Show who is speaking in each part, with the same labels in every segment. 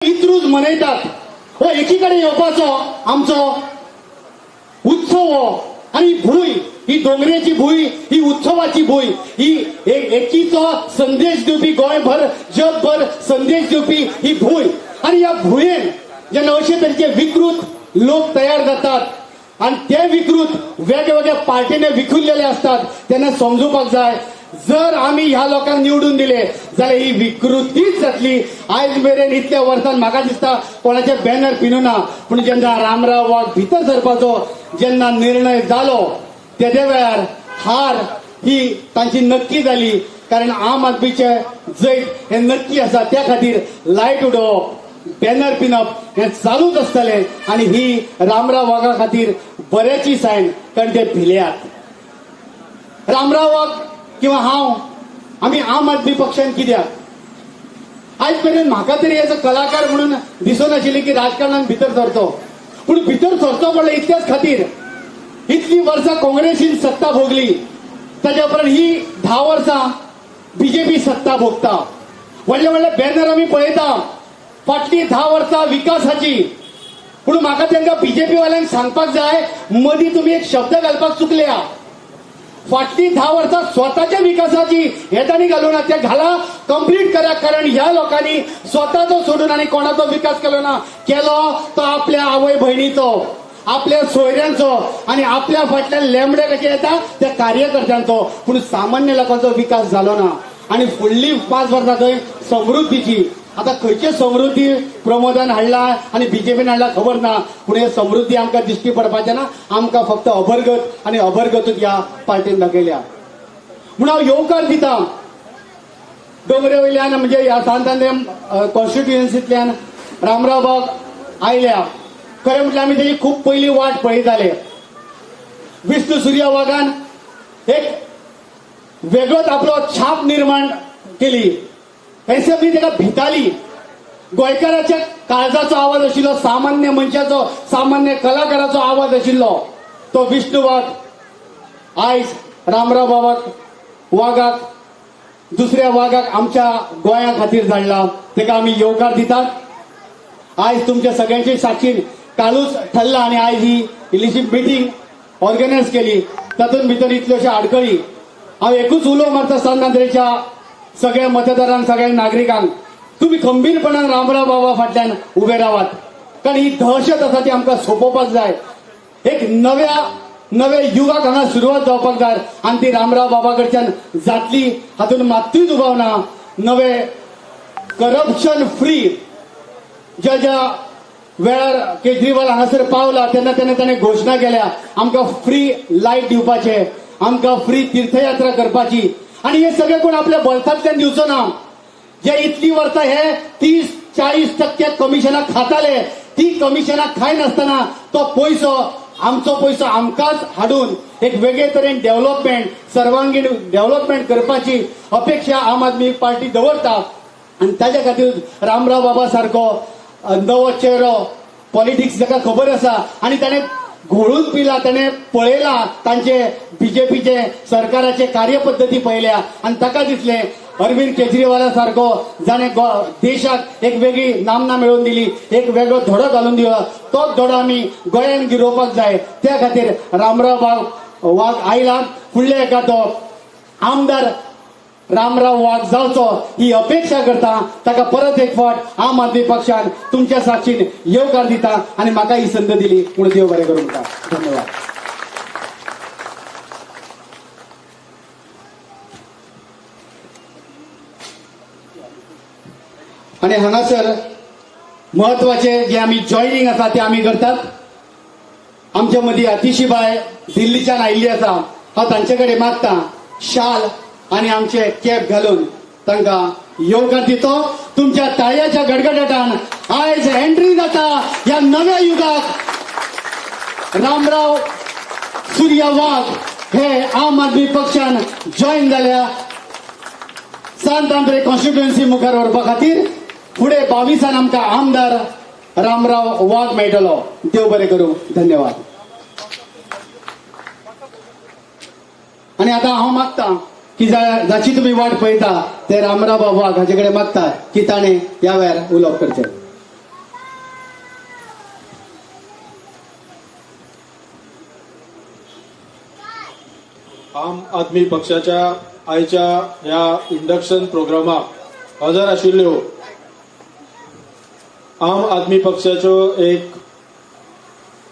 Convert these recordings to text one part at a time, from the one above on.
Speaker 1: इंत्रूज मनयतात. हो एकीकडे येवपाचो आमचो उत्सव हो, आणि भूंय ही दोंगरेची भूंय, ही उत्सवाची भूंय, ही एकीचो संदेश दिवपी, गोंयभर जगभर संदेश दिवपी ही भूंय. आणि ह्या भुंयेन जेन्ना अशे तरेचे विकृत लोक तयार जातात आणि ते विकृत वेगवेगळ्या पार्टीने विखुरलेले असतात, तेन्ना समजुपाक जाय, जर आमी ह्या लोकांक निवडून दिले जाल्यार ही विकृतीच जातली. आयज मेरेन इतल्या वर्सान म्हाका दिसता कोणाचे बॅनर पिनू ना, पूण जेन्ना रामराव वाघ भितर सरपाचो जेन्ना निर्णय जालो तेदे वेळार हार ही तांची नक्की जाली, कारण आम आदमीचे जैत हे नक्की आसा. त्या खातीर लायट उडोवप, बॅनर पिनप हे चालूच आसतलें आनी ही रामराव वाघा खातीर बऱ्याची सायन, कारण ते भिल्यात. रामराव वाघ किंवा हांव, आमी आम आदमी पक्षान कित्याक आयज मेरेन म्हाका तरी एज अ कलाकार म्हणून दिसनाशिल्ली की राजकारणान भितर सरचो, पूण भितर सरचो पडलो इतल्याच खातीर. इतली वर्सां काँग्रेसीन सत्ता भोगली, ताच्या उपरांत ही 10 वर्सां बीजेपी सत्ता भोगता. व्हडले व्हडले बॅनर आमी पळयता, फाटली 10 वर्सां विकासाची. पूण म्हाका तांकां बीजेपी वाल्यांक सांगपाक जाय, मदीं तुमी एक शब्द घालपाक चुकल्या. फाटली 10 वर्सां स्वताच्या विकासाची हे तांणी घालूं ना, ते घाला, कंप्लीट करा, कारण ह्या लोकांनी स्वताचो सोडून आनी कोणाचो विकास केलो ना. केलो तो आपल्या आवय भयणीचो, आपल्या सोयऱ्यांचो आनी आपल्या फाटल्यान लेमडे कशे येता त्या कार्यकर्त्यांचो, पूण सामान्य लोकांचो विकास जालो ना. आनी फुडली 5 वर्सां थंय समृद्धीची, आता खंयची समृद्धी प्रमोदान हाडला आनी बीजेपीन हाडला खबर ना, पूण हे समृद्धी आमकां दिश्टी पडपाचें ना. आमकां फक्त अभरगत आनी अभरगतूच ह्या पार्टीन दाखयल्या. म्हूण हांव येवकार दिता दोंगरे वयल्यान, म्हणजे ह्या सांत आंद्रे कॉन्स्टिट्युएन्सींतल्यान रामराव बाब आयल्या. खरें म्हटल्यार आमी तेजी खूब पयली वाट पळयताले. विष्णू सुर्या वाघान एक वेगळोच आपलो छाप निर्माण केली. एसेंब्ली ताका भिताली. गोंयकाराच्या काळजाचो आवाज आशिल्लो, सामान्य मनशाचो, सामान्य कलाकाराचो आवाज आशिल्लो तो विष्णू वाघ आयज रामराव बाबाक वाघाक, दुसऱ्या वाघाक आमच्या गोंया खातीर धाडला. ताका आमी येवकार दितात. आयज तुमच्या सगळ्यांची साक्षीन कालूच ठरला आनी आयज ही इल्लीशी मिटींग ऑर्गनायज केली, तातूंत भितर इतल्योश्यो आडखळी. हांव एकूच उलो मारता सांत आंद्रेच्या सगळ्या मतदारांक, सगळ्या नागरिकांक, तुम्ही खंबीरपणान रामराव बाबा फाटल्यान उबे रावात, कारण ही दहशत आसा ती आमकां सोंपोवपाक जाय. एक नव्या नव्या युगाक हांगा सुरवात जावपाक जाय आनी ती रामराव बाबा कडच्यान जातली हातूंत मात्तूय दुबाव ना. नवे करप्शन फ्री, ज्या ज्या वेळार केजरीवाल हांगासर पावला तेन्ना तेन्ना ताणें घोशणा केल्या, आमकां फ्री लायट दिवपाचे, आमकां फ्री तीर्थयात्रा करपाची. आनी हे सगळे कोण आपल्या बोल्सांतल्यान दिवचो ना. जे इतली वर्सां हे 30-40% कमिशनां खाताले, ती कमिशनां खायनासतना तो पयसो, आमचो पयसो आमकांच हाडून एक वेगळे तरेन डेव्हलपमेंट, सर्वांगीण डेव्हलपमेंट करपाची अपेक्षा आम आदमी पार्टी दवरता. आनी ताच्या खातीर रामराव बाबा सारको नवो चेहरो, पॉलिटिक्स जाका खबर आसा आनी ताणें घोळून पिला, ताणें पळयला तांचे बीजेपीचे सरकाराचे कार्यपद्दती पळयल्या आनी ताका दिसलें अरविंद केजरीवाला सारको जाणें देशाक एक वेगळी नामना मेळोवन दिली, एक वेगळो धडो घालून दिलो, तोच धडो आमी गोंयांत गिरोवपाक जाय. त्या खातीर रामराव वाघ आयला. फुडल्या एका तो आमदार रामराव वाघ जावचो ही अपेक्षा करता. ताका परत एक फावट आम आदमी पक्षान तुमच्या साक्षीन येवकार दिता आनी म्हाका ही संद दिली म्हूण देव बरें करूं म्हणटा. धन्यवाद. आनी हांगासर म्हत्वाचे जे आमी जॉयनींग आसा ते आमी करतात. आमच्या मदीं अतिशीबाय दिल्लीच्यान आयिल्ली आसा. हांव तांचे कडेन मागता शाल आनी आमचे कॅप घालून तांकां येवकार दितो. तुमच्या ताळयाच्या गडगडाटान आयज एंट्री जाता ह्या नव्या युगाक. रामराव सुर्या वाघ हे आम आदमी पक्षान जॉयन जाल्या सांत आंद्रे कॉन्स्टिट्युएन्सी मुखार व्हरपा खातीर. फुडें 22 आमकां आमदार रामराव वाघ मेळटलो. देव बरें करूं. धन्यवाद. आनी आतां हांव मागता की जाची तुमी वाट पळयता ते रामराव बाब वाघ हाचे कडेन मागता की ताणें ह्या वेळार उलोवप करचें.
Speaker 2: आम आदमी पक्षाच्या आयच्या ह्या इंडक्शन प्रोग्रामाक हजर आशिल्ल्यो आम आदमी पक्षाच्यो एक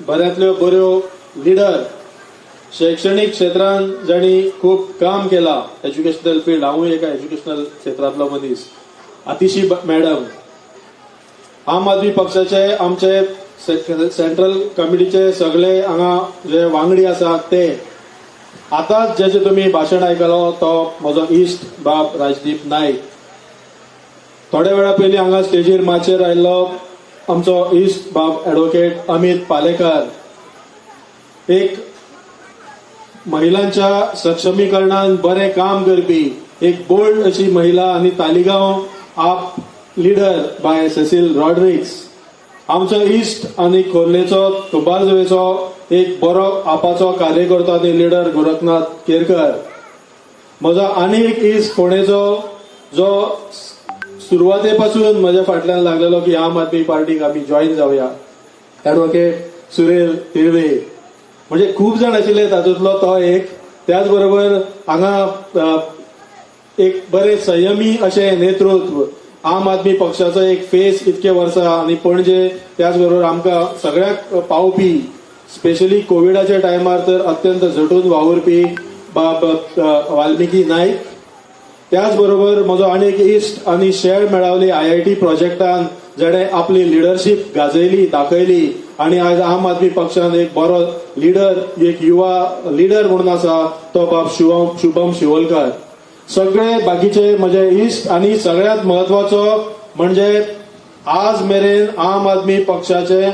Speaker 2: बऱ्यांतल्यो बऱ्यो लिडर, शैक्षणीक क्षेत्रांत जांणी खूब काम केलां, एज्युकेशनल फिल्ड, हांवूय एका एज्युकेशनल क्षेत्रांतलो मनीस, आतिशी मॅडम, आम आदमी पक्षाचे आमचे सेंट्रल कमिटीचे सगळे हांगा जे वांगडी आसात ते, आतांच जेचे तुमी भाशण आयकलो तो म्हजो इश्ट बाब राजदीप नाईक, थोड्या वेळा पयलीं हांगा स्टेजीर माचयेर आयिल्लो आमचो इश्ट बाब ॲडव्होकेट अमित पालेकर, एक महिलांच्या सक्षमीकरणान बरें काम करपी एक बोल्ड अशी महिला आनी तालिगांव आप लिडर बाय सेसिल रॉड्रिक्स, आमचो इश्ट आनी खोर्लेचो, कुंभारजुवेचो एक बरो आपाचो कार्यकर्तो आनी लिडर गोरखनाथ केरकर, म्हजो आनी एक इश्ट फोंडेचो जो सुरवाते पासून म्हज्या फाटल्यान लागलेलो की आम आदमी पार्टीक आमी जॉईन जावया, ॲडव्होकेट सुरेल तिळवे. म्हणजे खूब जाण आशिल्ले, तातूंतलो तो एक. त्याच बरोबर हांगा एक बरे संयमी अशें नेतृत्व, आम आदमी पक्षाचो एक फेस इतके वर्सां आनी पणजे, त्याच बरोबर आमकां सगळ्याक पावपी, स्पेशली कोविडाच्या टायमार तर अत्यंत झटून वावुरपी बाब वाल्मिकी नाईक. त्याच बरोबर म्हजो आनी एक इश्ट आनी शेळ मेळावली आयआयटी प्रोजेक्टान जेणे आपली लिडरशीप गाजयली, दाखयली आणि आज आम आदमी पक्षान एक बरो लिडर, एक युवा लिडर म्हणून आसा तो बाब शुभम शिवोलकर. सगळे बाकीचे म्हजे इश्ट आणि सगळ्यात महत्वाचो म्हणजे आज मेरेन आम आदमी पक्षाचे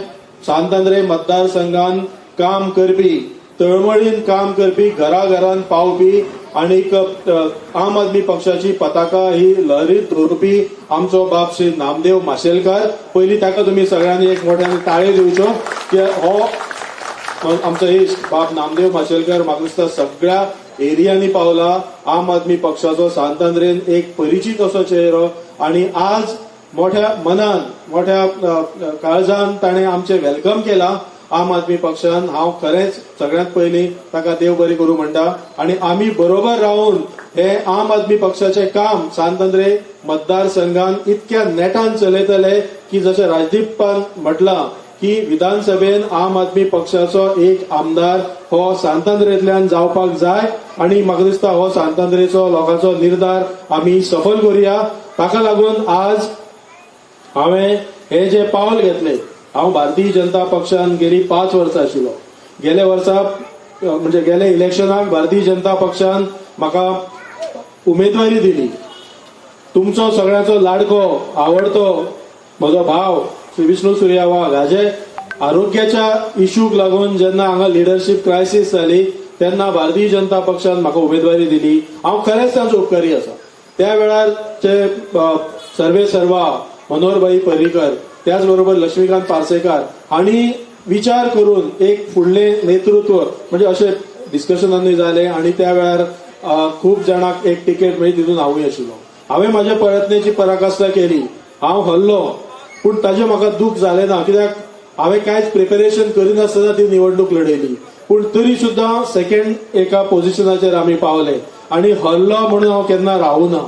Speaker 2: सांत आंद्रे मतदारसंघान काम करपी, तळमळीन काम करपी, घराघरान पावपी आणि आम आदमी पक्षाची पताका ही लहरीत दवरपी आमचो बाब श्री नामदेव माशेलकर. पयली ताका तुमी सगळ्यांनी एक मोठ्यान टाळयो दिवच्यो की हो आमचो इश्ट बाब नामदेव माशेलकर म्हाका दिसता सगळ्या एरियांनी पावला. आम आदमी पक्षाचो सांत आंद्रेन एक परिचीत असो चेहरो आणि आज मोठ्या मनान, मोठ्या काळजान ताणें आमचें welcome केला आम आदमी पक्षान. हांव खरेंच सगळ्यांत पयलीं ताका देव बरी करूं म्हणटा आणि आमी बरोबर रावन हे आम आदमी पक्षाचें काम सांत आंद्रे मतदारसंघान इतक्या नेटान चलयतले की जशें राजदीपान म्हटलां की विधानसभेन आम आदमी पक्षाचो एक आमदार हो सांत आंद्रेंतल्यान जावपाक जाय आणि म्हाका दिसता हो सांत आंद्रेचो लोकांचो निर्धार आमी सफल करुया. ताका लागून आज हांवें हे जे पावल घेतले, हांव भारतीय जनता पक्षान गेली 5 वर्सां आशिल्लो. गेले वर्सा, म्हणजे गेले इलेक्शनाक भारतीय जनता पक्षान म्हाका उमेदवारी दिली. तुमचो सगळ्यांचो लाडको, आवडतो म्हजो भाव श्री विष्णू सुर्या वाघ हाजे आरोग्याच्या इश्यूक लागून जेन्ना हांगा लिडरशीप क्रायसीस जाली तेन्ना भारतीय जनता पक्षान म्हाका उमेदवारी दिली. हांव खरेंच तांचो उपकारी आसा. त्या वेळार जे सर्वे सर्वा मनोहरभाई पर्रीकर, त्याच बरोबर लक्ष्मीकांत पार्सेकार हांणी विचार करून एक फुडलें नेतृत्व, म्हणजे अशें डिस्कशनांनी जालें आणि त्या वेळार खूब जाणांक एक तिकेट मेळ्ळी. तितून हांवूय आशिल्लो. हांवें म्हाज्या प्रयत्नाची पराकाश्टा केली. हांव हरलो, पूण ताजें म्हाका दूख जालें ना, कित्याक हांवें कांयच प्रिपेरेशन करिनासतना ती निवडणूक लढयली. पूण तरी सुद्दां सेकंड एका पोझिशनाचेर आमी पावले आणि हरलो म्हणून हांव केन्ना रावूना.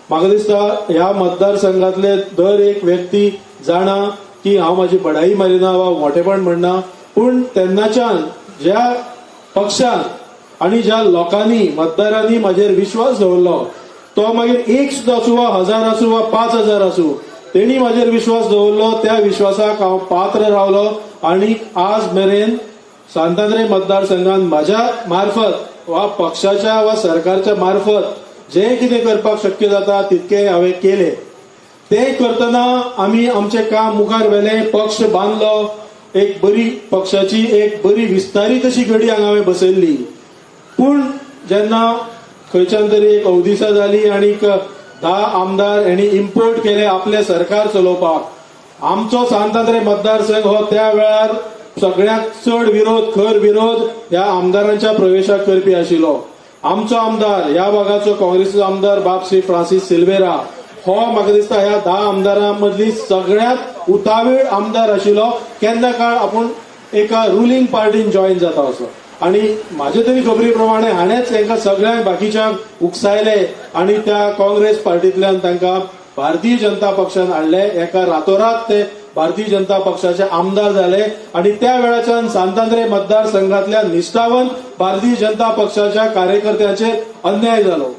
Speaker 2: म्हाका दिसता ह्या मतदारसंघातले दर एक व्यक्ती जाणा की हांव म्हाजी बडाई मारिना वा मोठेपण म्हणना, पूण तेन्नाच्यान ज्या पक्षान आणि ज्या लोकांनी, मतदारांनी म्हाजेर विश्वास दवरलो, तो मागीर एक सुद्दां आसूं वा 1000 आसूं वा 5000 आसूं, तेणी म्हाजेर विश्वास दवरलो, त्या विश्वासाक हांव पात्र रावलो आणि आज मेरेन सांत आंद्रे मतदारसंघात म्हाज्या मार्फत वा पक्षाच्या वा सरकारच्या मार्फत जे कितें करपाक शक्य जाता तितकें हांवें केलें. ते करतना आमी आमचें काम मुखार व्हेलें, पक्ष बांदलो, एक बरी पक्षाची एक बरी विस्तारीत अशी घडी हांगा हांवें बसयल्ली. पूण जेन्ना खंयच्यान तरी एक अवदिसा जाली आनी 10 आमदार हेणी इम्पोर्ट केले आपलें सरकार चलोवपाक, आमचो सांत आंद्रे मतदारसंघ हो त्या वेळार सगळ्यात चड विरोध, खर विरोध ह्या आमदारांच्या प्रवेशाक करपी आशिल्लो. आमचो आमदार, ह्या भागाचो काँग्रेसीचो आमदार बाब श्री फ्रांसीस सिल्वेरा हो म्हाका दिसता ह्या 10 आमदारां मदली सगळ्यात उतावीळ आमदार आशिल्लो. केन्ना काळ आपूण एका रुलींग पार्टीन जॉईन जाता असो. आणि म्हाजे तरी खबरी प्रमाणे हाणेच तांकां सगळ्यांक बाकीच्यांक उकसायले आणि त्या काँग्रेस पार्टींतल्यान तांकां भारतीय जनता पक्षान हाडले. एका रातोरात ते भारतीय जनता पक्षाचे आमदार जाले आणि त्या वेळाच्यान सांतांद्रे मतदारसंघातल्या निष्ठावंत भारतीय जनता पक्षाच्या कार्यकर्त्यांचेर अन्याय जालो.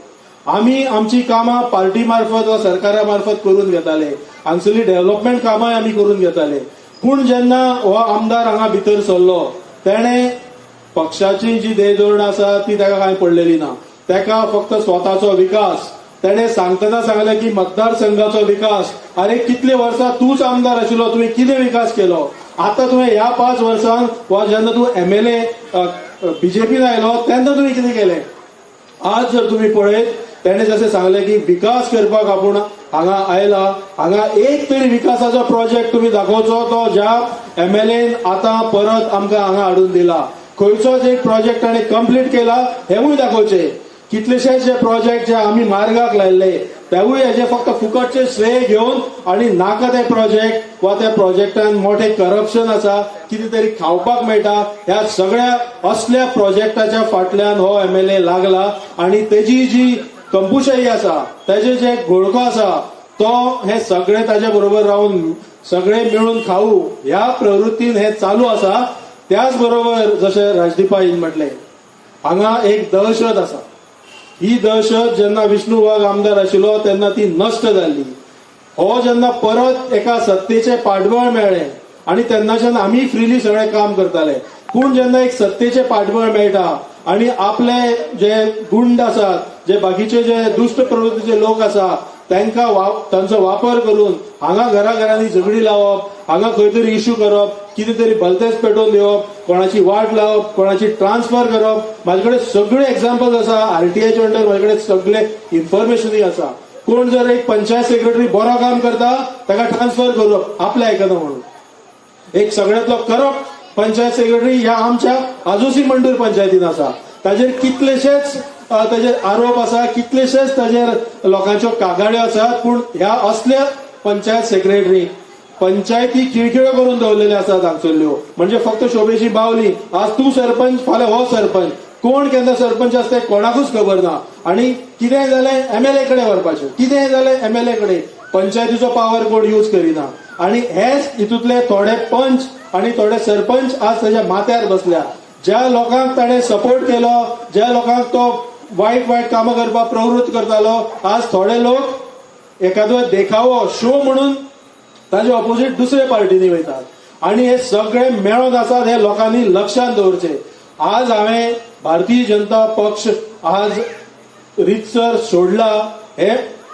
Speaker 2: आमी आमची कामां पार्टी मार्फत वा सरकारा मार्फत करून घेताले, हांगसरली डेव्हलपमेंट कामांय आमी करून घेताले. पूण जेन्ना हो आमदार हांगा भितर सरलो, तेणे पक्षाची जी ध्येय आसा ती ताका कांय पडलेली ना. ताका फक्त स्वताचो विकास. तेणे सांगतना सांगलें की मतदारसंघाचो विकास. अरे, कितले वर्सां तूंच आमदार आशिल्लो, तुवें कितें विकास केलो? आतां तुवें ह्या 5 वर्सांक वा जेन्ना तूं एमएलए बीजेपीन आयलो तेन्ना तुवें कितें केलें? आज जर तुम्ही पळयत, तेणे जशें सांगलें की विकास करपाक आपूण हांगा आयला, हांगा एक तरी विकासाचो प्रोजेक्ट तुम्ही दाखोवचो तो ज्या एमएलएन आतां परत आमकां हांगा हाडून दिला. खंयचोच एक प्रोजेक्ट ताणें कंप्लीट केला हेवूय दाखोवचें. कितलेशेच जे प्रोजेक्ट जे आमी मार्गाक लायल्ले तेवूय हेजे फक्त फुकटचे श्रेय घेवन आणि नाका ते प्रोजेक्ट वा त्या प्रोजेक्टान मोठे करप्शन आसा, कितें तरी खावपाक मेळटा, ह्या सगळ्या असल्या प्रोजेक्टाच्या फाटल्यान हो एमएलए लागला. आणि तेजी जी कंपुशाही आसा, तेजे जे घोळको आसा, तो हे सगळे ताजे बरोबर रावन सगळे मेळून खाऊ ह्या प्रवृत्तीन हे चालू आसा. त्याच बरोबर जशें राजदीपाईन म्हटलें, हांगा एक दहशत आसा. ही दहशत जेन्ना विष्णू वाघ आमदार आशिल्लो तेन्ना ती नश्ट जाल्ली. हो जेन्ना परत एका सत्तेचे पाठबळ मेळ्ळें आणि तेन्नाच्यान आमी फ्रिली सगळें काम करताले. पूण जेन्ना एक सत्तेचे पाठबळ मेळटा आणि आपले जे गुंड आसात, जे बाकीचे जे दुश्ट प्रवृत्तीचे लोक आसा, तांकां तांचो वापर करून हांगा घराघरांनी झगडी लावप, हांगा खंय तरी इश्यू करप, कितें तरी भलतेच पेटोवन दिवप, कोणाची वाट लावप, कोणाची ट्रान्सफर करप. म्हाजे कडेन सगळे एग्जाम्पल्स आसा. आरटीआयच्या अंडर म्हाजे कडेन सगळे इन्फॉर्मेशनूय आसा. कोण जर एक पंचायत सेक्रेटरी बरो काम करता, ताका ट्रान्सफर करप आपल्या आयकना म्हणून. एक सगळ्यांतलो करप्ट पंचायत सेक्रेटरी ह्या आमच्या आजोसी मंडूर पंचायतीन आसा. ताजेर कितलेशेच ताजेर आरोप आसा, कितलेशेच ताजेर लोकांच्यो कागाळ्यो आसात. पूण ह्या असल्या पंचायत सेक्रेटरी पंचायती खिळखिळ्यो करून दवरलेल्यो आसात हांगसरल्यो. म्हणजे फक्त शोभेची बावली. आज तूं सरपंच, फाल्यां हो सरपंच, कोण केन्ना सरपंच आसता ते कोणाकूच खबर ना. आणि कितेंय जालें एमएलए कडेन व्हरपाचें, कितेंय जालें एमएलए कडेन. पंचायतीचो पावर कोण यूज करिना. आणि हेच हितूंतले थोडे पंच आणि थोडे सरपंच आज ताच्या माथ्यार बसल्या. ज्या लोकांक ताणें सपोर्ट केलो, ज्या लोकांक तो वायट वायट कामां करपाक प्रवृत्त करतालो, आज थोडे लोक एखादो देखावो शो म्हणून ताजे ऑपोजिट दुसरे पार्टीनी वयतात. आणि हे सगळे मेळोन आसात हे लोकांनी लक्षात दवरचे. आज हांवें भारतीय जनता पक्ष आज रितसर सोडला हे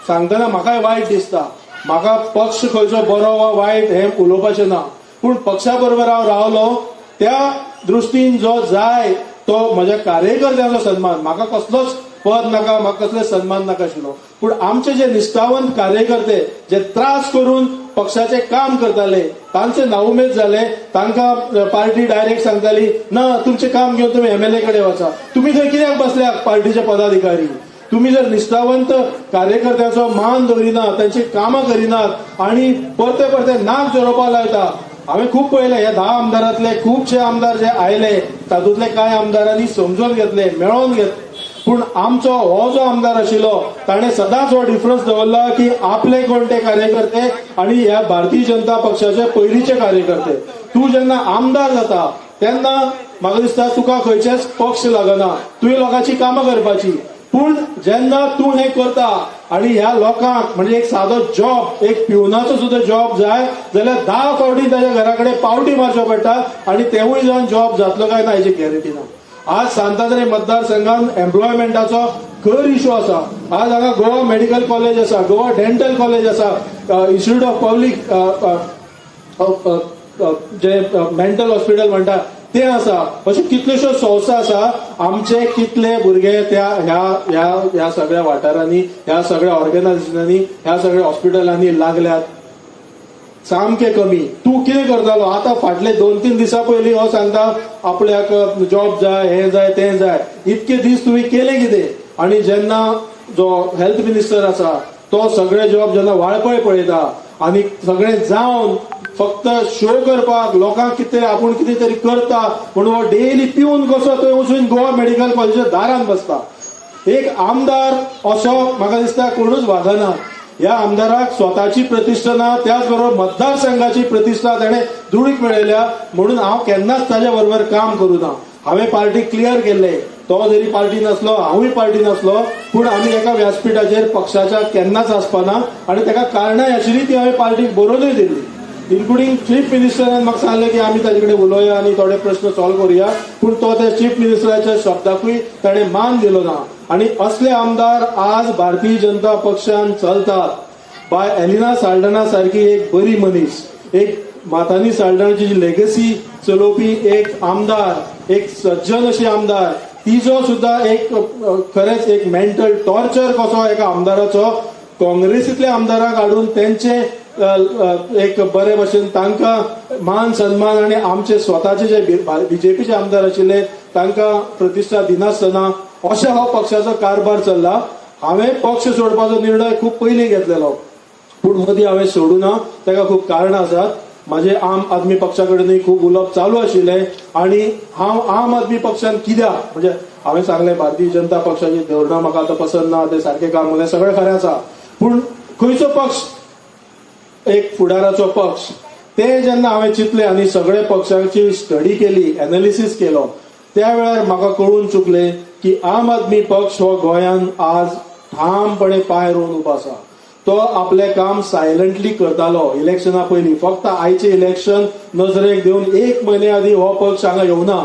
Speaker 2: सांगतना म्हाकाय वायट दिसता. म्हाका पक्ष खंयचो बरो वा वायट हें उलोवपाचें ना, पूण पक्षा बरोबर हांव रावलो त्या दृश्टीन जो जाय तो म्हज्या कार्यकर्त्यांचो सन्मान. म्हाका कसलोच पद नाका, म्हाका कसलेच सन्मान नाका आशिल्लो, पूण आमचे जे निश्ठावंत कार्यकर्ते जे त्रास करून पक्षाचे काम करताले तांचे नाउमेद जाले. तांकां पार्टी डायरेक्ट सांगताली, ना, तुमचें काम घेवन तुमी एमएलए कडेन वचा. तुमी थंय कित्याक बसल्या पार्टीचे पदाधिकारी? तुम्ही जर निष्ठावंत कार्यकर्त्याचो मान दवरिना, तांची कामां करिनात आणि परते परते नाक झरोवपाक लायता. हांवें खूब पळयलें, ह्या 10 आमदारांतले खुबशे आमदार जे आयले तातूंतले कांय आमदारांनी समजून घेतले, मेळोवन घेतले. पूण आमचो हो जो आमदार आशिल्लो ताणें सदांच हो डिफरन्स दवरला की आपले कोण ते कार्यकर्ते आणि ह्या भारतीय जनता पक्षाचे पयलींचे कार्यकर्ते. तूं जेन्ना आमदार जाता तेन्ना म्हाका दिसता तुका खंयचेच पक्ष लागना, तुवें लोकांची कामां करपाची. पूण जेन्ना तूं हें करता आणि ह्या लोकांक म्हणजे एक सादो जॉब, एक पिवनाचो सुद्दां जॉब जाय जाल्यार 10 फावटी ताच्या घरा कडेन पावटी मारच्यो पडटा आणि तेवूय जावन जॉब जातलो काय ना हेची गॅरंटी ना. आज सांतांद्रे मतदारसंघात एम्प्लॉयमेंटाचो खर इशू आसा. आज हांगा गोवा मेडिकल कॉलेज आसा, गोवा डेंटल कॉलेज आसा, institute of public J mental hospital म्हणटा ते आसा, अश्यो कितल्योश्यो संस्था आसा. आमचे कितले भुरगे त्या ह्या ह्या ह्या सगळ्या वाठारांनी, ह्या सगळ्या ऑर्गनायझेशनांनी, ह्या सगळ्या हॉस्पिटलांनी लागल्यात? सामके कमी. तूं कितें करतालो? आतां फाटले 2-3 दिसां पयलीं हो सांगता आपल्याक जॉब जाय, हें जाय, तें जाय. इतके दीस तुवें केलें कितें? आणि जेन्ना जो हेल्थ मिनिस्टर आसा तो सगळे जॉब जेन्ना वाळपय पळयता आनी सगळें जावन फक्त शो करपाक लोकांक कितें आपूण कितें तरी करता म्हणून हो डेली पिवन कसो थंय वचून गोवा मेडिकल कॉलेजीच्या दारान बसता. एक आमदार असो म्हाका दिसता कोणूच वागना. ह्या आमदाराक स्वताची प्रतिश्ठा ना, त्याच बरोबर मतदारसंघाची प्रतिश्ठा ताणें धुळीक मेळयल्या. म्हणून हांव केन्नाच ताज्या बरोबर काम करूं ना. हांवें पार्टी क्लियर केल्ले. तो जरी पार्टी नासलो, हांवूय पार्टी नासलो, पूण आमी एका व्यासपिठाचेर पक्षाच्या केन्नाच आसपाना. आनी ताका कारणांय आशिल्ली, ती हांवें पार्टीक बरोवनूय दिल्ली, इन्क्लुडींग चीफ मिनिस्टरान म्हाका सांगलें की आमी ताजे कडेन उलोवया आनी थोडे प्रश्न सॉल्व करुया. पूण तो त्या चीफ मिनिस्टराच्या शब्दाकूय ताणें मान दिलो ना. आनी असले आमदार आज भारतीय जनता पक्षान चलतात. बाय एलिना साल्डाना सारकी एक बरी मनीस, एक मातानी साल्डानाची जी लेगसी चलोवपी एक आमदार, एक सज्जन अशी आमदार, तिजो सुद्धा एक खरेंच एक मेंटल टॉर्चर कसो एका आमदाराचो, काँग्रेसीतल्या आमदारांक हाडून तेंचे अ, अ, एक बरे भशेन तांकां मान सन्मान आनी आमचे स्वताचे जे बीजेपीचे आमदार आशिल्ले तांकां प्रतिश्ठा दिनासतना अशें हो पक्षाचो कारभार चल्ला. हांवें पक्ष सोडपाचो निर्णय खूब पयलीं घेतलेलो, पूण मदीं हांवें सोडूं ना. ताका खूब कारणां आसात. म्हाजे आम आदमी पक्षा कडेनूय खूब उलोवप चालू आशिल्लें. आनी हांव आम आदमी पक्षान कित्याक, म्हणजे हांवें सांगलें, भारतीय जनता पक्षाची धोरणां म्हाका आतां पसंत ना, ते सारकें काम करना, सगळें खरें आसा. पूण खंयचो पक्ष एक फुडाराचो पक्ष ते जेन्ना हांवें चिंतलें आनी सगळे पक्षांची स्टडी केली, एनालिसीस केलो, त्या वेळार म्हाका कळून चुकलें की आम आदमी पक्ष हो गोंयान आज ठामपणे पांय रोवन उबो आसा. तो आपलें काम सायलंटली करतालो इलेक्शना पयलीं. फक्त आयचें इलेक्शन नजरेक घेवन एक म्हयने आदीं हो पक्ष हांगा येवना.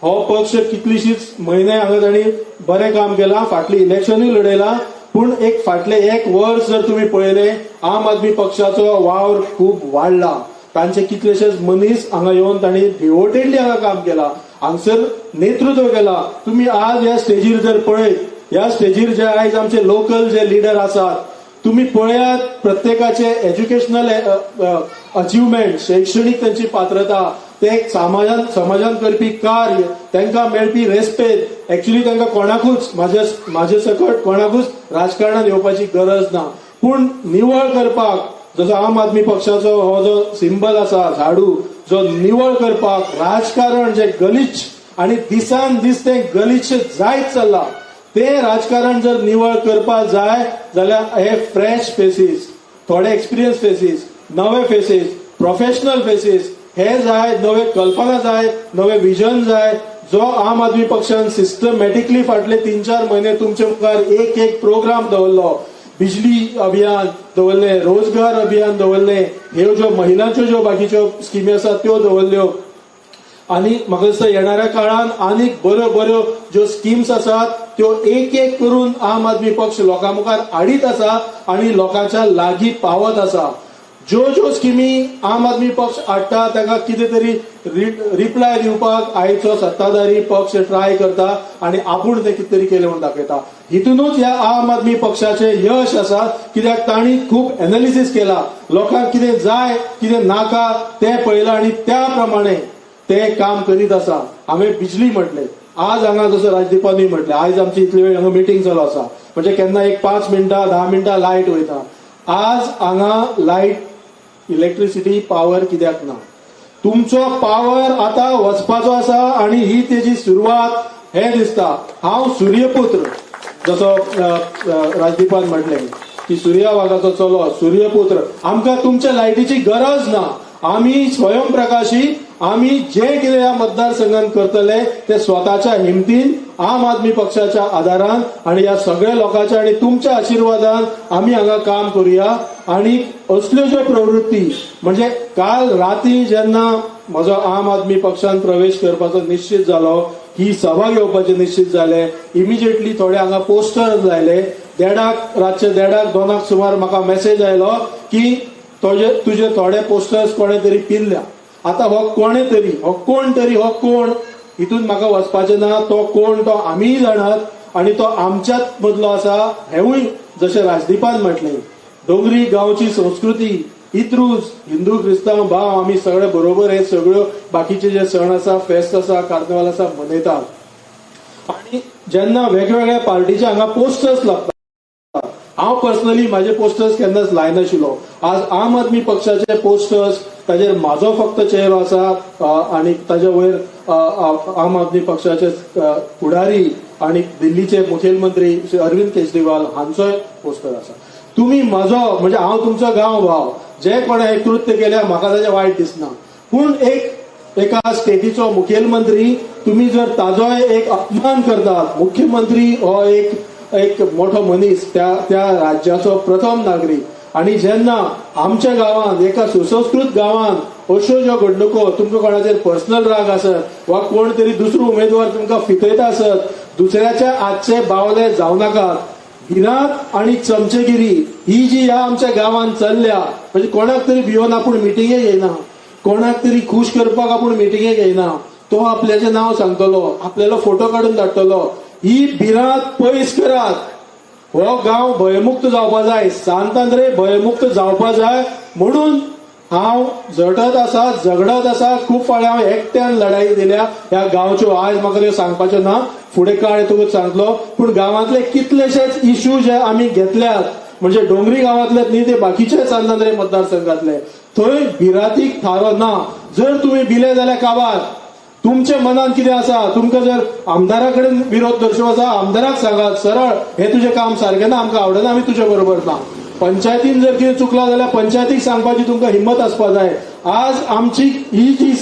Speaker 2: हो पक्ष कितलीशीच म्हयने हांगा तांणी बरें काम केलां, फाटलीं इलेक्शनूय लढयलां. पूण एक फाटलें एक वर्स जर तुमी पळयलें, आम आदमी पक्षाचो वावर खूब वाडला. तांचे कितलेशेच मनीस हांगा येवन तांणी डिवोटेडली हांगा काम केलां, हांगसर नेतृत्व केलां. तुमी आज ह्या स्टेजीर जर पळयत, ह्या स्टेजीर जे आयज आमचे लोकल जे लिडर आसात, तुम्ही पळयात प्रत्येकाचे एज्युकेशनल अचिव्हमेंट, शैक्षणिक त्यांची पात्रता, ते समाजान करपी कार्य, तांकां मेळपी रेस्पेद. एक्च्युली तांकां कोणाकूच, म्हाजे सकट कोणाकूच राजकारणात येवपाची गरज ना. पूण निवळ करपाक, जसो आम आदमी पक्षाचो हो जो सिंबल आसा झाडू, जो निवळ करपाक राजकारण जे गलिच्छ आणि दिसान दीस तें गलिच्छ जायत चल्ला, ते राजकारण जर निवळ करपाक जाय जाल्यार हे फ्रेश फेसीस, थोडे एक्सपिरियन्स फेसीस, नवे फेसीस, प्रोफेशनल फेसीस हे जाय, नवे कल्पना जाय, नवे विजन जाय. जो आम आदमी पक्षान सिस्टमॅटिकली फाटले 3-4 म्हयने तुमचे मुखार एक एक प्रोग्राम दवरलो, बिजली अभियान दवरले, रोजगार अभियान दवरले, ह्यो ज्यो महिलांच्यो ज्यो बाकीच्यो स्किमी आसात त्यो दवरल्यो. आणि म्हाका दिसता येणाऱ्या काळान आनीक बऱ्यो बऱ्यो ज्यो स्किम्स आसात त्यो एक एक करून आम आदमी पक्ष लोकां मुखार हाडीत आसा आणि लोकांच्या लागीं पावत आसा. ज्यो ज्यो स्किमी आम आदमी पक्ष हाडटा ताका कितें तरी रिप्लाय दिवपाक आयचो सत्ताधारी पक्ष ट्राय करता आणि आपूण ते कितें तरी केलें म्हणून दाखयता. हितूनच ह्या आम आदमी पक्षाचें यश आसा, कित्याक तांणी खूब एनालिसीस केला, लोकांक कितें जाय कितें नाका तें पळयलां आनी त्या प्रमाणे ते काम करीत आसा. हांवें बिजली म्हटलें, आज हांगा जसो राजदीपानूय म्हटलें, आयज आमची इतली वेळ हांगा मिटींग चालू आसा, म्हणजे केन्ना एक 5 मिनटां 10 मिनटां लायट वयता. आज हांगा लायट, इलेक्ट्रिसिटी पावर कित्याक ना? तुमचो पावर आता वचपाचो आसा आणि ही तेजी सुरवात हे दिसता. हांव सूर्यपुत्र, जसो राजदीपान म्हटलें की सूर्या वाघाचो चलो सूर्यपुत्र, आमकां तुमच्या लायटीची गरज ना. आमी स्वयंप्रकाशी. आमी जे कितें ह्या मतदारसंघात करतले ते स्वताच्या हिमतीन, आम आदमी पक्षाच्या आदारान आणि ह्या सगळ्या लोकांच्या आणि तुमच्या आशिर्वादान आमी हांगा काम करूया. आणि असल्यो ज्यो प्रवृत्ती, म्हणजे काल राती जेन्ना म्हजो आम आदमी पक्षान प्रवेश करपाचो निश्चित जालो, ही सभा घेवपाचे निश्चित जाले, इमिजिएटली थोडे हांगा पोस्टर लायले. देडाक, रातचे देडाक दोनाक सुमार म्हाका मेसेज आयलो की तुजे थोडे पोस्टर्स कोणे तरी पिल्ल्या. आता हो कोणे तरी, हो कोण तरी, हो कोण हितून म्हाका वचपाचें ना. तो कोण तो आमीय जाणात आणि तो आमच्याच मदलो आसा हेवूय. जशें राजदीपान म्हटलें, डोंगरी गांवची संस्कृती, इत्रूज, हिंदू क्रिस्तांव भाव आमी सगळे बरोबर हे सगळ्यो बाकीचे जे सण आसा, फेस्त आसा, कार्निवाल आसा, मनयतात. आणि जेन्ना वेगवेगळ्या पार्टीचे हांगा पोस्टर्स लागतात, हांव पर्सनली माझे पोस्टर्स केन्नाच लायनाशिल्लो. आज आम आदमी पक्षाचे पोस्टर्स ताजेर म्हाजो फक्त चेहरो आसा आनी ताजे वयर आम आदमी पक्षाचे फुडारी आनी दिल्लीचे मुखेलमंत्री श्री अरविंद केजरीवाल हांचोय पोस्टर आसा. तुम्ही म्हजो म्हणजे हांव तुमचो गांव भाव, जे कोणें हें कृत्य केल्या म्हाका ताजें वायट दिसना, पूण एक एका स्टेटीचो मुखेलमंत्री तुम्ही जर ताजोय एक अपमान करतात. मुख्यमंत्री हो एक एक मोठो मनीस, त्या त्या राज्याचो प्रथम नागरीक, आनी जेन्ना आमच्या गांवांत एका सुसंस्कृत गांवांत अश्यो ज्यो घडणुको, तुमकां कोणाचेर पर्सनल राग आसत वा कोण तरी दुसरो उमेदवार तुमकां फितयता आसत, दुसऱ्याच्या आजचे बावले जावं नाकात. भिरांत आनी चमचेगिरी ही जी ह्या आमच्या गांवांत चल्ल्या, म्हणजे कोणाक तरी भियोन आपूण मिटिंगेक येयना, कोणाक तरी खूश करपाक आपूण मिटिंगेक येयना, तो आपल्याचें नांव सांगतलो, आपल्यालो फोटो काडून धाडटलो, ही भिरांत पयस करात. हो गांव भयमुक्त जावपा जाय, सांत आंद्रे भयमुक्त जावपा जाय म्हणून हांव झटत आसा, झगडत आसा. खूब फावटी हांव एकट्यान लढाई दिल्या ह्या गांवच्यो. आयज म्हाका त्यो सांगपाच्यो ना, फुडें काळ येतकूच सांगतलो. पूण गांवांतले कितलेशेच इश्यू जे आमी घेतल्यात, म्हणजे डोंगरी गांवांतलेच न्ही, ते बाकीचे सांत आंद्रे मतदारसंघातले, थंय भिरांतीक थारो ना. जर तुमी भिले जाल्यार काबार. तुमच्या मनात कितें आसा, तुमकां जर आमदारा कडेन विरोध दर्शोवचो आसा, आमदाराक सांगात सरळ, हे तुजें काम सारकें ना, आमकां आवडना, आमी तुजे बरोबर ना. पंचायतीन जर कितें चुकलां जाल्यार पंचायतीक सांगपाची तुमकां हिंमत आसपा जाय. आज आमची ही जी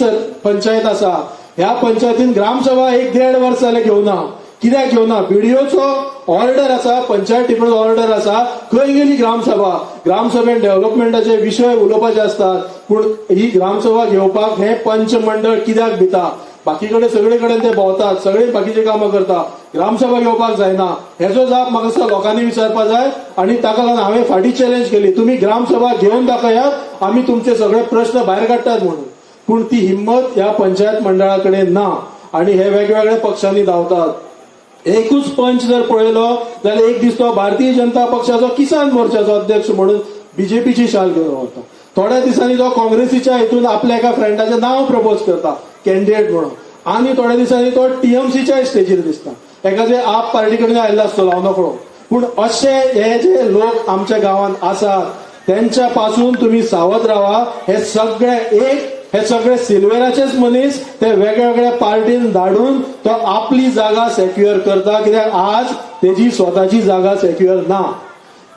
Speaker 2: पंचायत आसा, ह्या पंचायतीन ग्रामसभा एक देड वर्स जालें घेवना. कित्याक घेवना? बीडीओचो ऑर्डर आसा, पंचायत डिपार्टमेंट ऑर्डर आसा. खंय गेली ग्रामसभा? ग्रामसभेन डेव्हलपमेंटाचे विशय उलोवपाचे आसतात, पूण ही ग्रामसभा घेवपाक हे पंचमंडळ कित्याक भिता? बाकी कडेन सगळे कडेन ते भोंवतात, सगळे बाकीचे कामां करता, ग्रामसभा घेवपाक जायना. हेजो जाप म्हाका दिसता लोकांनी विचारपा जाय. आनी ताका लागून हांवें फाटीं चॅलेंज केली, तुमी ग्रामसभा घेवन दाखयात, आमी तुमचे सगळे प्रश्न भायर काडटात म्हणून. पूण ती हिंमत ह्या पंचायत मंडळा कडेन ना आनी हे वेगवेगळ्या पक्षांनी धांवतात. एकूच पंच जर पळयलो जाल्यार एक दीस तो भारतीय जनता पक्षाचो किसान मोर्चाचो अध्यक्ष म्हणून बीजेपीची शाल घेवन वता, थोड्या दिसांनी तो काँग्रेसीच्या हितून आपल्या एका फ्रेंडाचें नांव प्रपोज करता कॅन्डिडेट म्हणून, आनी थोड्या दिसांनी तो टीएमसीच्या स्टेजीर दिसता. एका जे आप पार्टी कडेन आयिल्लो आसतलो, हांव नकळो. पूण अशे हे जे लोक आमच्या गांवांत आसात त्यांच्या पासून तुम्ही सावध रावा. हे सगळे एक, हे सगळे सिल्वेराचेच मनीस, ते वेगवेगळ्या पार्टीन धाडून तो आपली जागा सेक्युअर करता. कित्याक आज तेजी स्वताची जागा सेक्युअर ना.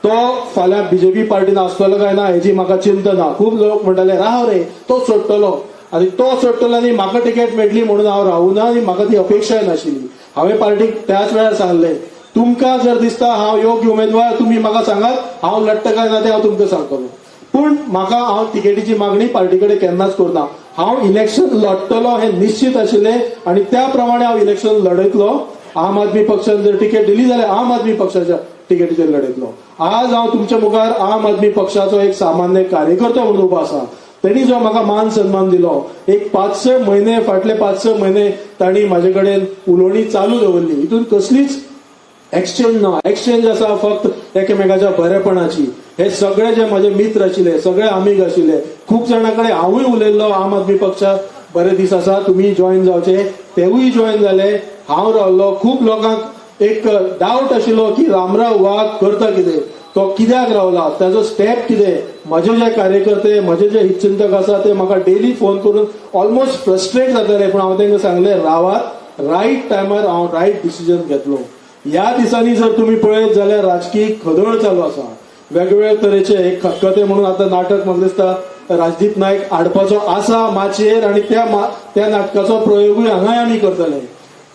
Speaker 2: तो फाल्यां बीजेपी पार्टीन आसतलो काय ना हेजी म्हाका चिंता ना. खूब लोक म्हणटाले, राव रे, तो सोडटलो आनी तो सोडटलो आनी म्हाका तिकेट मेळटली म्हणून हांव रावूना आनी म्हाका ती अपेक्षाय नाशिल्ली. हांवें पार्टीक त्याच वेळार सांगलें, तुमकां जर दिसता हांव योग्य उमेदवार, तुमी म्हाका सांगात, हांव लडटा काय ना तें हांव तुमकां सांगतलो. पूण म्हाका हांव तिकेटीची मागणी पार्टी कडेन केन्नाच करना. हांव इलेक्शन लढटलो हें निश्चित आशिल्लें आनी त्या प्रमाणे हांव इलेक्शन लढयतलो. आम आदमी पक्षान जर तिकेट दिली जाल्यार आम आदमी पक्षाच्या तिकेटीचेर लढयतलो. आज हांव तुमच्या मुखार आम आदमी पक्षाचो एक सामान्य कार्यकर्तो म्हणून उबो आसा. तेणी जो म्हाका मान सन्मान दिलो, एक 5-6 म्हयने, फाटले 5-6 म्हयने तांणी म्हाजे कडेन उलोवणी चालू दवरली. हितून कसलीच एक्सचेंज ना. एक्सचेंज आसा फक्त एकामेकाच्या बरेपणाची. हे सगळे जे माझे मित्र आशिल्ले, सगळे आमीग आशिल्ले, खूब जाणां कडेन हांवूय उलयल्लो, आम आदमी पक्षात बरे दीस आसा, तुमी जॉयन जावचे. तेवूय जॉयन जाले. हांव रावलो. खूब लोकांक एक डावट आशिल्लो की रामराव वाघ करता कितें, तो कित्याक रावला, ताजो स्टेप कितें. म्हजे जे कार्यकर्ते, म्हजे जे हितचिंतक आसा, ते म्हाका डेली फोन करून ऑलमोस्ट फ्रस्ट्रेट जाताले. पूण हांव तांकां सांगलें, रावात, रायट टायमार हांव रायट डिसिजन घेतलो. ह्या दिसांनी जर तुमी पळयत जाल्यार राजकीय खदळ चालू आसा. वेगवेगळे तरेचे एक खतखते म्हणून आतां नाटक म्हाका दिसता राजदीप नायक हाडपाचो आसा माचयेर आनी त्या नाटकाचो प्रयोगूय हांगाय आमी करतले.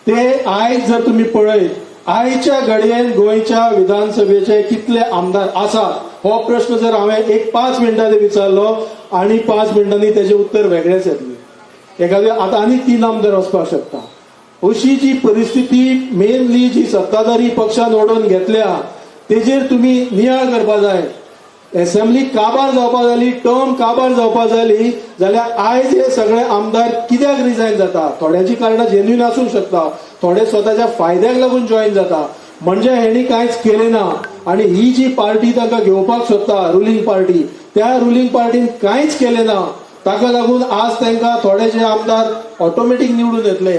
Speaker 2: ते आयज जर तुमी पळयत, आयच्या घडयेन गोंयच्या विधानसभेचे कितले आमदार आसात हो प्रश्न जर हांवें एक 5 मिनटांनी विचारलो आनी 5 मिनटांनी तेजें उत्तर वेगळेंच येतलें. एखादे आतां आनीक तीन आमदार वचपाक शकता. अशी जी परिस्थिती मेनली जी सत्ताधारी पक्षान ओडून घेतल्या तेजेर तुमी नियाळ करपा जाय. एसेंब्ली काबार जावपा जाली, टर्म काबार जावपा जाली जाल्यार आयज हे सगळे आमदार कित्याक रिजायन जाता? थोड्यांची कारणां जेन्युइन आसूंक शकता, थोडे स्वताच्या फायद्याक लागून जॉयन जाता. म्हणजे हेणी कांयच केलें ना आनी ही जी पार्टी तांकां घेवपाक सोदता, रुलींग पार्टी, त्या रुलींग पार्टीन कांयच केलें ना. ताका लागून आज तांकां थोडेशे आमदार ऑटोमॅटीक निवडून येतले.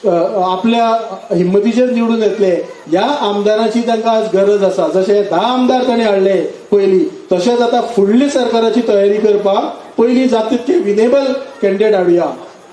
Speaker 2: आपल्या हिंमतीचेर निवडून येतले ह्या आमदाराची तांकां आज गरज आसा. जशे 10 आमदार तांणी हाडले पयलीं, तशेंच आतां फुडली सरकाराची तयारी करपाक पयलीं जाता तितके विनेबल कॅन्डिडेट हाडुया.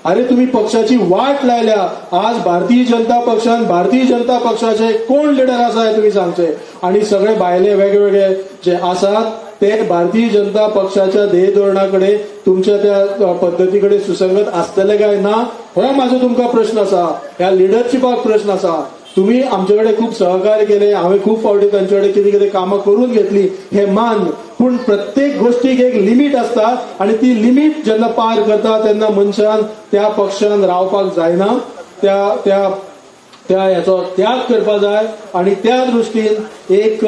Speaker 2: अरे, तुम्ही पक्षाची वाट लायल्या. आज भारतीय जनता पक्षान, भारतीय जनता पक्षाचे कोण लिडर आसा हे तुम्ही सांगचे आणि सगळे भायले वेगवेगळे जे आसात ते भारतीय जनता पक्षाच्या ध्येय धोरणाकडे, तुमच्या त्या पद्दतीकडे सुसंगत आसतले काय ना, हो माझो तुमकां प्रश्न आसा. ह्या लिडरशिपाक प्रश्न आसा. तुम्ही आमचे कडेन खूब सहकार्य केले, हांवें खूब फावटी तांचे कडेन कितें कितें कामां करून घेतली हे मान्य, पूण प्रत्येक गोष्टीक एक लिमीट आसता आणि ती लिमीट जेन्ना पार करता तेन्ना मनशान त्या पक्षान रावपाक जायना. त्या त्या त्या ह्याचो त्याग करपा जाय आणि त्या दृश्टीन एक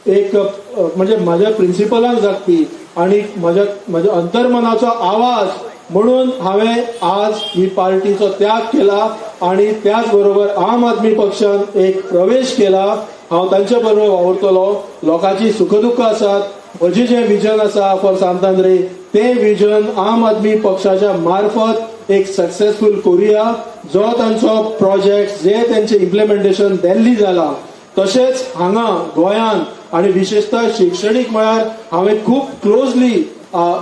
Speaker 2: एक म्हणजे माझ्या प्रिन्सिपलांक जागपी आणि माझ्या माझ्या अंतर्मनाचो आवाज म्हणून हांवें आज ही पार्टीचो त्याग केला आणि त्याच बरोबर आम आदमी पक्षान एक प्रवेश केला. हांव तांचे बरोबर वावुरतलो. लोकांची सुखदुख्ख आसात, म्हजें जें विजन आसा फॉर सांतांद्रे, तें विजन आम आदमी पक्षाच्या मार्फत एक सक्सेसफूल करुया. जो तांचो प्रोजेक्ट, जे तांचे इम्प्लिमेंटेशन दिल्ली जाला, तशेंच हांगा गोंयांत आणि विशेषतः शिक्षणीक मळार हांवें खूब क्लोजली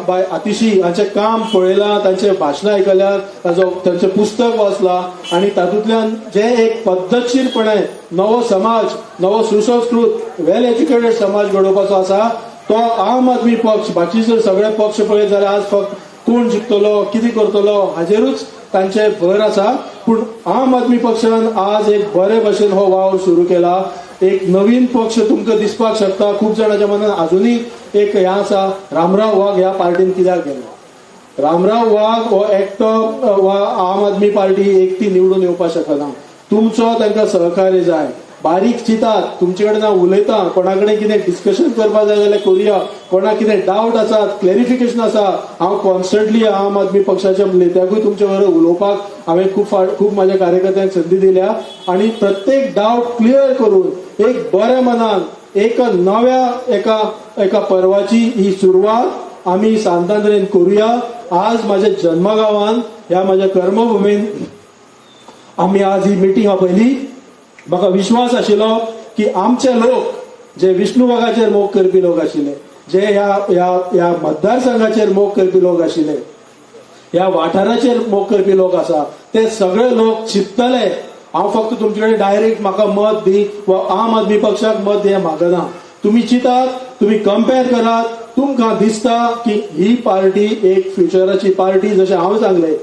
Speaker 2: बाय आतिशी हांचें काम पळयलां, तांचे भाशणां आयकल्यात, ताजो तांचें पुस्तक वाचलां आणि तातूंतल्यान जे एक पद्दतशीरपणे नवो समाज, नवो सुसंस्कृत, वेल एज्युकेटेड समाज घडोवपाचो आसा तो आम आदमी पक्ष. बाकी जर सगळे पक्ष पळयत जाल्यार आज फक्त कोण जिखतलो, कितें करतलो हाजेरूच तांचे भर आसा. पूण आम आदमी पक्षान आज एक बरे भशेन हो वावर सुरू केला. एक नवीन पक्ष तुमकां दिसपाक शकता. खूब जाणांच्या मनात अजुनूय एक हें आसा, रामराव वाघ ह्या पार्टीन कित्याक गेलो? रामराव वाघ हो एकटो वा आम आदमी पार्टी एकटी निवडून येवपाक शकना. तुमचो तांकां सहकार्य जाय. बारीक चिंतात, तुमचे कडेन हांव उलयतां. कोणा कडेन कितें डिस्कशन करपाक जाय जाल्यार करुया. कोणाक कितें डावट आसा, क्लॅरिफिकेशन आसा, हांव कॉन्स्टंटली आम आदमी पक्षाच्या नेत्याकूय तुमचे बरोबर उलोवपाक हांवें खूब खूब माझ्या कार्यकर्त्यांक संदी दिल्या आणि प्रत्येक डावट क्लियर करून एक बऱ्या मनान एक नव्या एका एका पर्वाची ही सुरवात आमी सांतांद्रेन करुया. आज माझ्या जन्मगावान, ह्या माझ्या कर्मभूमीन आमी आज ही मिटींग आपयली. म्हाका विश्वास आशिल्लो की आमचे लोक जे विष्णू वाघाचेर मोग करपी लोक आशिल्ले, जे ह्या ह्या ह्या मतदारसंघाचेर मोग करपी लोक आशिल्ले, ह्या वाठाराचेर मोग करपी लोक आसा, ते सगळे लोक चिंततले. हांव फक्त तुमचे कडेन डायरेक्ट म्हाका मत दी वा आम आदमी पक्षाक मत दी हें मागना. तुमी चिंतात, तुमी कंपेर करात, तुमकां दिसता की ही पार्टी एक फ्युचराची पार्टी जशें हांव सांगलें,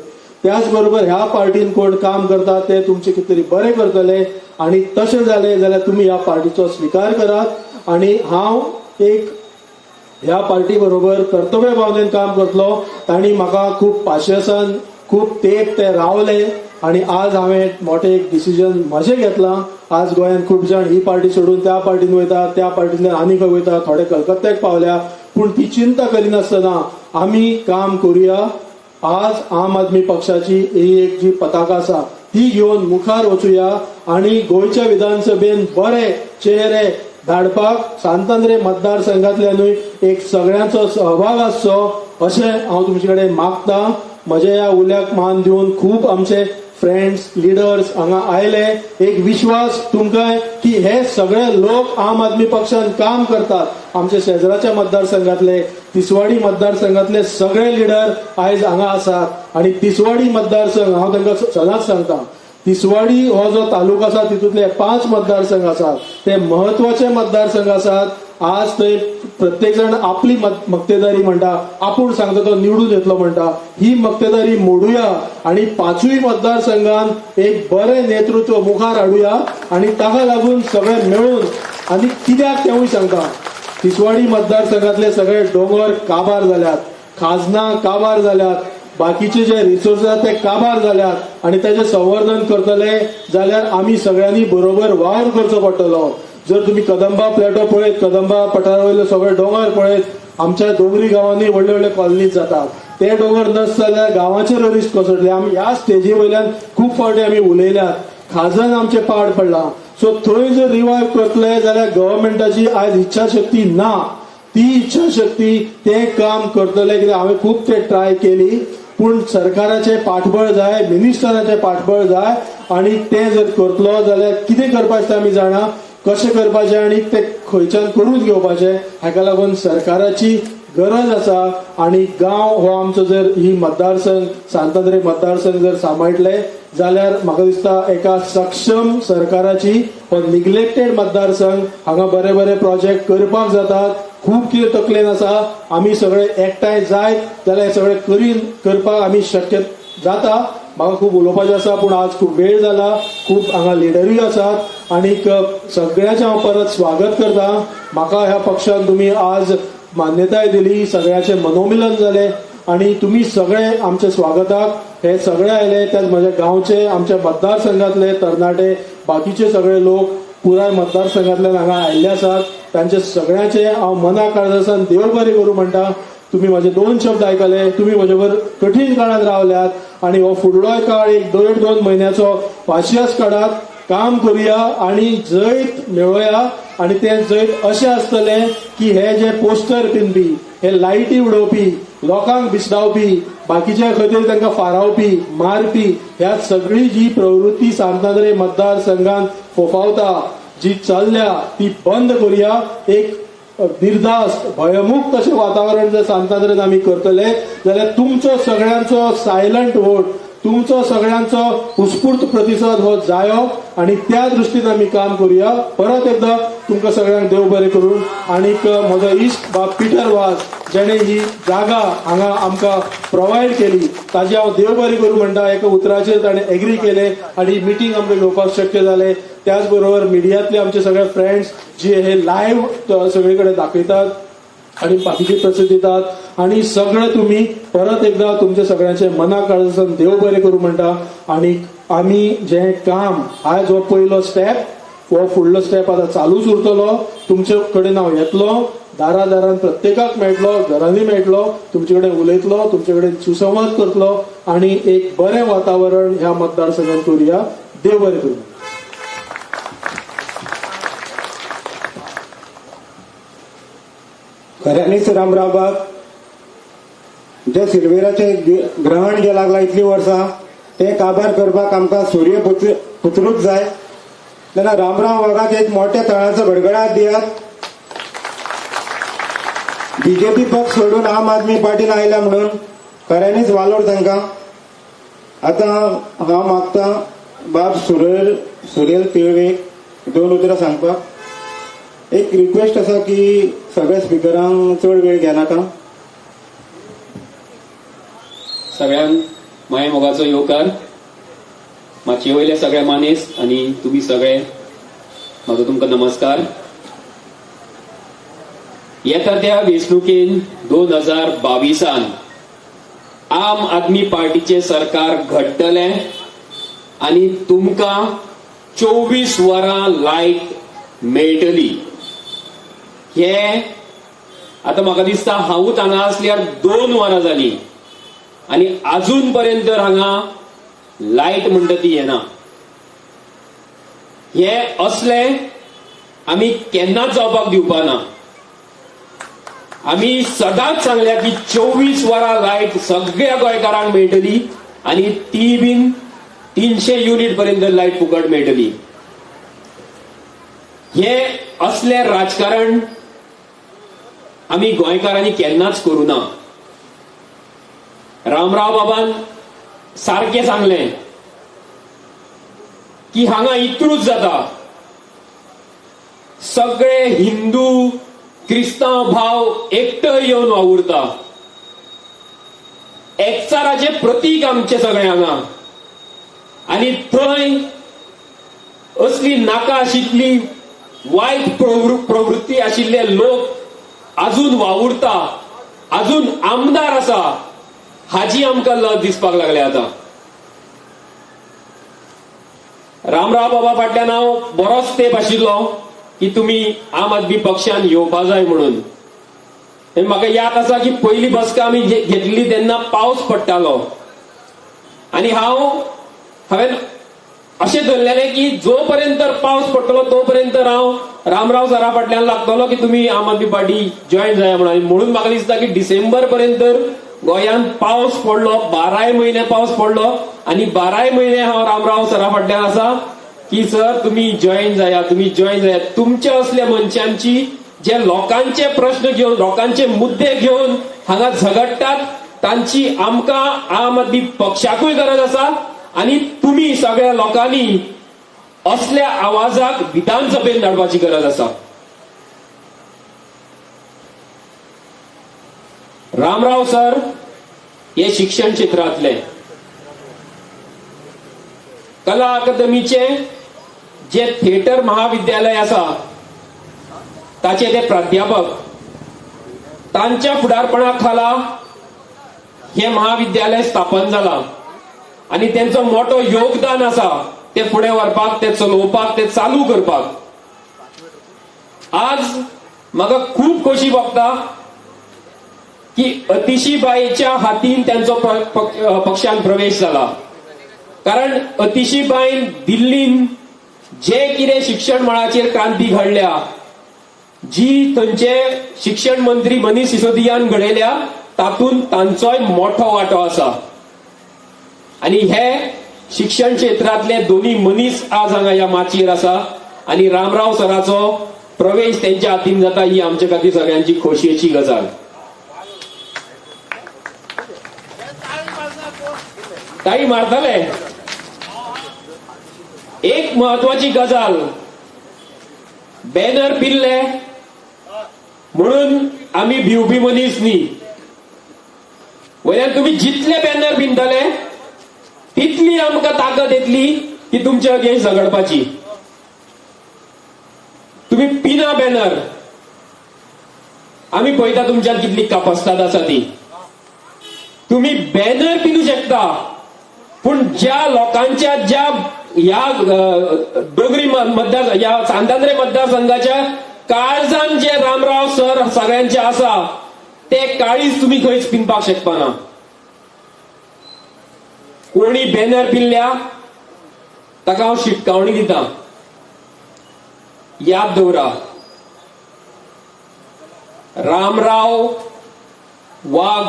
Speaker 2: त्याच बरोबर ह्या पार्टीन कोण काम करता ते तुमचे कितें तरी बरें करतले आणि तशें जालें जाल्यार तुमी ह्या पार्टीचो स्विकार करात आणि हांव एक ह्या पार्टी बरोबर कर्तव्य भावनेन काम करतलो. तांणी म्हाका खूब पाशियेसान खूब तेंप ते रावले आणि आज हांवें मोठें एक डिसिजन म्हजें घेतलां. आज गोंयांत खूब जाण ही पार्टी सोडून त्या पार्टीन वयता, त्या पार्टींतल्यान आनी खंय वयता, थोडे कलकत्त्याक पावल्या. पूण ती चिंता करिनासतना आमी काम करुया. आज आम आदमी पक्षाची ही एक जी पताका आसा ती घेवन मुखार वचुया आणि गोंयच्या विधानसभेन बरे चेहरे धाडपाक सांतांद्रे मतदारसंघातल्यानूय एक सगळ्यांचो सहभाग आसचो अशें हांव तुमचे कडेन मागता. म्हज्या ह्या उल्याक मान दिवन खूब आमचे फ्रेंड्स, लिडर्स हांगा आयले. एक विश्वास तुमकां की हे सगळे लोक आम आदमी पक्षान काम करतात. आमच्या शेजराच्या मतदारसंघातले, तिसवाडी मतदारसंघातले सगळे लिडर आयज हांगा आसात. आणि तिसवाडी मतदारसंघ, हांव तांकां सदांच सांगता, तिसवाडी हो जो तालुका आसा तितूंतले 5 मतदारसंघ आसात, ते महत्वाचे मतदारसंघ आसात. आज थंय प्रत्येक जाण आपली मक्तेदारी म्हणटा, आपूण सांगता तो निवडून येतलो म्हणटा. ही मक्तेदारी मोडुया आणि 5ूय मतदारसंघान एक बरें नेतृत्व मुखार हाडुया आणि ताका लागून सगळे मेळून. आनी कित्याक तेवूय सांगता, तिसवाडी मतदारसंघातले सगळे दोंगर काबार जाल्यात, खाजनां काबार जाल्यात, बाकीचे जे रिसोर्स आसात ते काबार जाल्यात आणि ताचें संवर्धन करतले जाल्यार आमी सगळ्यांनी बरोबर वावर करचो पडटलो. जर तुम्ही कदंबा प्लॅटो पळयत, कदंबा पठारा वयले सगळे दोंगर पळयत, आमच्या दोंगरी गांवांनी व्हडले व्हडले कॉलनीज जातात. ते दोंगर नसत जाल्यार गांवाचेर रिस्क कोसळटले. आमी ह्या स्टेजी वयल्यान खूब फावटी आमी उलयल्यात. खाजन आमचे पाड पडला. सो थंय जर रिवायव करतले जाल्यार गव्हर्मेंटाची आयज इच्छाशक्ती ना. ती इच्छाशक्ती ते काम करतले, कित्याक हांवें खूब ते ट्राय केली, पूण सरकाराचें पाठबळ जाय, मिनिस्टराचें पाठबळ जाय. आनी तें जर करतलो जाल्यार कितें करपाचें तें आमी जाणा, कशें करपाचें आनी तें खंयच्यान करून घेवपाचें, हाका लागून सरकाराची गरज आसा. आनी गांव हो आमचो जर ही मतदारसंघ सांत आंद्रे मतदारसंघ जर सांबाळटले जाल्यार म्हाका दिसता एका सक्षम सरकाराची हो निग्लेक्टेड मतदारसंघ हांगा बरे बरे प्रोजेक्ट करपाक जातात. खूब कितें तकलेन आसा, आमी सगळे एकठांय जायत जाल्यार हे सगळे करीन करपाक आमी शक्य जाता. म्हाका खूब उलोवपाचें आसा पूण आज खूब वेळ जाला, खूब हांगा लिडरूय आसात आनीक सगळ्यांचें हांव परत स्वागत करता. म्हाका ह्या पक्षान तुमी आज मान्यताय दिली, सगळ्यांचें मनोमिलन जालें आनी तुमी सगळे आमच्या स्वागताक हे सगळे आयले. त्याच म्हज्या गांवचे, आमच्या मतदारसंघातले तरणाटे, बाकीचे सगळे लोक पुराय मतदारसंघातल्यान हांगा आयिल्ले आसात. तांचे सगळ्यांचे हांव मना काळजासान देव बरें करूं म्हणटा. तुम्ही माझे दोन शब्द आयकले, तुम्ही म्हजेबर कठीण काळात रावल्यात आणि हो फुडलोय काळ एक देड दोन म्हयन्याचो पाशियस काडात, काम करूया आणि जैत मेळोवया. आणि ते जैत अशें आसतलें की हे जे पोस्टर पिनपी, हे लायटी उडोवपी, लोकांक भिसडावपी, बाकीच्या खंय तरी तांकां फारावपी, मारपी, ह्या सगळी जी प्रवृत्ती सांत आंद्रे मतदारसंघात फोफावता, जी चल्ल्या ती बंद करूया. एक निर्धास्त, भयमुक्त अशें वातावरण जर सांत आंद्रेन आमी करतले जाल्यार तुमचो सगळ्यांचो सायलंट वोट, तुमचो सगळ्यांचो उत्स्फूर्त प्रतिसाद हो जायो आणि त्या दृश्टीन आमी काम करूया. परत एकदा तुमकां सगळ्यांक देव बरें करून. आनीक म्हजो इश्ट बाब पिटर वाज जेणे ही जागा हांगा आमकां प्रोवायड केली ताजी हांव देव बरें करूं म्हणटा. एका उतराचेर ताणें एग्री केलें आनी मिटींग आमकां घेवपाक शक्य जालें. त्याच बरोबर मिडियांतले आमचे सगळे फ्रेंड्स जे हे लायव्ह सगळे कडेन दाखयतात आणि बाकीचे प्रसिद्ध दितात आणि सगळे तुम्ही परत एकदा तुमच्या सगळ्यांचे मना काळजासान देव बरें करूं म्हणटा. आणि आमी जे काम आयज हो पयलो स्टेप, हो फुडलो स्टेप आतां चालूच उरतलो. तुमचे कडेन हांव येतलो, दारा दारान प्रत्येकाक मेळटलो, घरांनी मेळटलो, तुमचे कडेन उलयतलो, तुमचे कडेन सुसंवाद करतलो आणि एक बरें वातावरण ह्या मतदारसंघात करूया. देव बरें करूं.
Speaker 3: खऱ्यांनीच रामरावबाब जे सिल्वेराचे ग्रहण जे लागला इतलीं वर्सां ते काबार करपाक आमकां सूर्य पुत्रूच जाय. तेन्ना रामराव वाघाक एक मोठ्या तळाचो गडगडाट दियात. बीजेपी पक्ष सोडून आम आदमी पार्टीन आयल्या म्हणून खऱ्यांनीच वालोर तांकां. आतां हांव मागता बाब सुरेल तिळवेक दोन उतरां सांगपाक. एक रिक्वेस्ट आसा की सगळ्या स्पिकरांक चड वेळ घेनाका.
Speaker 4: सगळ्यांक माये मोगाचो येवकार. माचये वयले सगळे मानेस आनी तुमी सगळे म्हाजो तुमकां नमस्कार. येता त्या वेंचणुकेन 2022 आम आदमी पार्टीचे सरकार घडटलें आनी तुमकां 24 वरां लायट मेळटली. हे आतां म्हाका दिसता हांवूच हांगा आसल्यार 2 वरां जालीं आनी अजून पर्यंत हांगा लायट म्हणटा ती येना. हे असले आमी केन्नाच जावपाक दिवपा ना. आमी सदांच सांगल्या की 24 वरां लायट सगळ्या गोंयकारांक मेळटली आनी ती बीन 300 युनिट पर्यंत लायट फुकट मेळटली. हे असले राजकारण आमी गोंयकारांनी केन्नाच करूं ना. रामराव बाबान सारकें सांगलें की हांगा इतरूच जाता, सगळे हिंदू क्रिस्तांव भाव एकठांय येवन वावुरता, एकचाराचें प्रतीक आमचें सगळें हांगा. आनी थंय असली नाका आशिल्ली वायट प्रवृत्ती आशिल्ले लोक अजून वावुरता, अजून आमदार आसा, हाजी आमकां लज दिसपाक लागल्या. आतां रामराव बाबा फाटल्यान हांव बरोच तेंप आशिल्लो की तुमी आम आदमी पक्षान येवपा जाय म्हणून. म्हाका याद आसा की पयली बसका आमी घेतली तेन्ना पावस पडटालो आनी हांवें अशें धरलेलें की जो पर्यंत पावस पडटलो तो पर्यंत हांव रामराव सरा फाटल्यान लागतलो की तुमी आम आदमी पार्टी जॉयन जाया म्हणून. म्हणून म्हाका दिसता की डिसेंबर पर्यंत गोंयांत पावस पडलो, 12 म्हयने पावस पडलो आनी 12 म्हयने हांव रामराव सरा फाटल्यान आसा की सर तुम्ही जॉईन जाया, तुम्ही जॉईन जाया. तुमचे असल्या मनशांची जे लोकांचे प्रश्न घेवन, लोकांचे मुद्दे घेवन हांगा झगडटात तांची आमकां आम आदमी पक्षाकूय गरज आसा आनी तुमी सगळ्या लोकांनी असल्या आवाजाक विधानसभेन धाडपाची गरज आसा. रामराव सर हे शिक्षण क्षेत्रांतले, कला अकादमीचे जे थिएटर महाविद्यालय आसा ताचे ते प्राध्यापक, तांच्या फुडारपणा खाला हे महाविद्यालय स्थापन जाला आनी तेंचो मोठो योगदान आसा ते फुडें व्हरपाक, ते चलोवपाक, ते चालू करपाक. आज म्हाका खूब खोशी भोगता की अतिशीबाईच्या हातीन त्यांचो पक्षान प्रवेश जाला, कारण अतिशीबाईन दिल्लीन जे कितें शिक्षण मळाचेर क्रांती घडल्या, जी थंयचे शिक्षण मंत्री मनीष सिसोदियान घडयल्या तातूंत तांचोय मोठो वांटो आसा. आनी हे शिक्षण क्षेत्रांतले दोन्ही मनीस आज हांगा ह्या माचयेर आसा आनी रामराव सराचो प्रवेश तेंच्या हातीन जाता ही आमचे खातीर सगळ्यांची खोशयेची गजाल. ताई मारतले. एक महत्वाची गजाल, बॅनर पिल्ले म्हणून आमी भिवपी मनीस न्ही. वयल्यान तुमी जितले बॅनर पिंतले तितली आमकां ताकद येतली की तुमचे अगेन्स्ट झगडपाची. तुमी पिना बॅनर, आमी पळयता तुमच्यात कितली कापस्ताद आसा ती. तुमी बॅनर पिनू शकता, पूण ज्या लोकांच्या ज्या ह्या डोंगरी मतदार ह्या सांतांद्रे मतदारसंघाच्या काळजान जे रामराव सर सगळ्यांचे आसा ते काळीज तुमी खंयच पिनपाक शकपाना. कोणी बॅनर पिल्ल्या ताका हांव शिटकावणी दिता, याद दवरा, रामराव वाघ,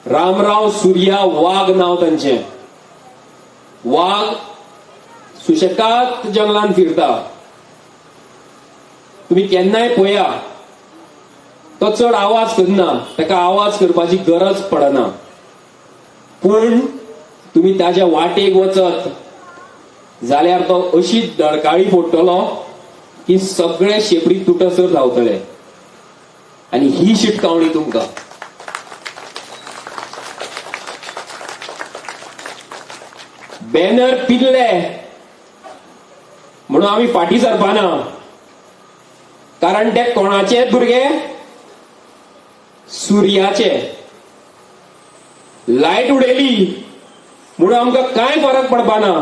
Speaker 4: रामराव सूर्या वाघ नांव तांचें. वाघ सुशेगाद जंगलान फिरता, तुमी केन्नाय पळया तो चड आवाज करना, ताका आवाज करपाची गरज पडना, पूण तुमी ताज्या वाटेक वचत जाल्यार तो अशी दडकाळी फोडटलो की सगळे शेपडी तुटसर धांवतले. आनी ही शिटकावणी तुमकां. बॅनर पिल्ले म्हणून आमी फाटीं सरपाना, कारण ते कोणाचे भुरगे, सुर्याचे. लायट उडयली म्हणून आमकां कांय फरक पडपाना,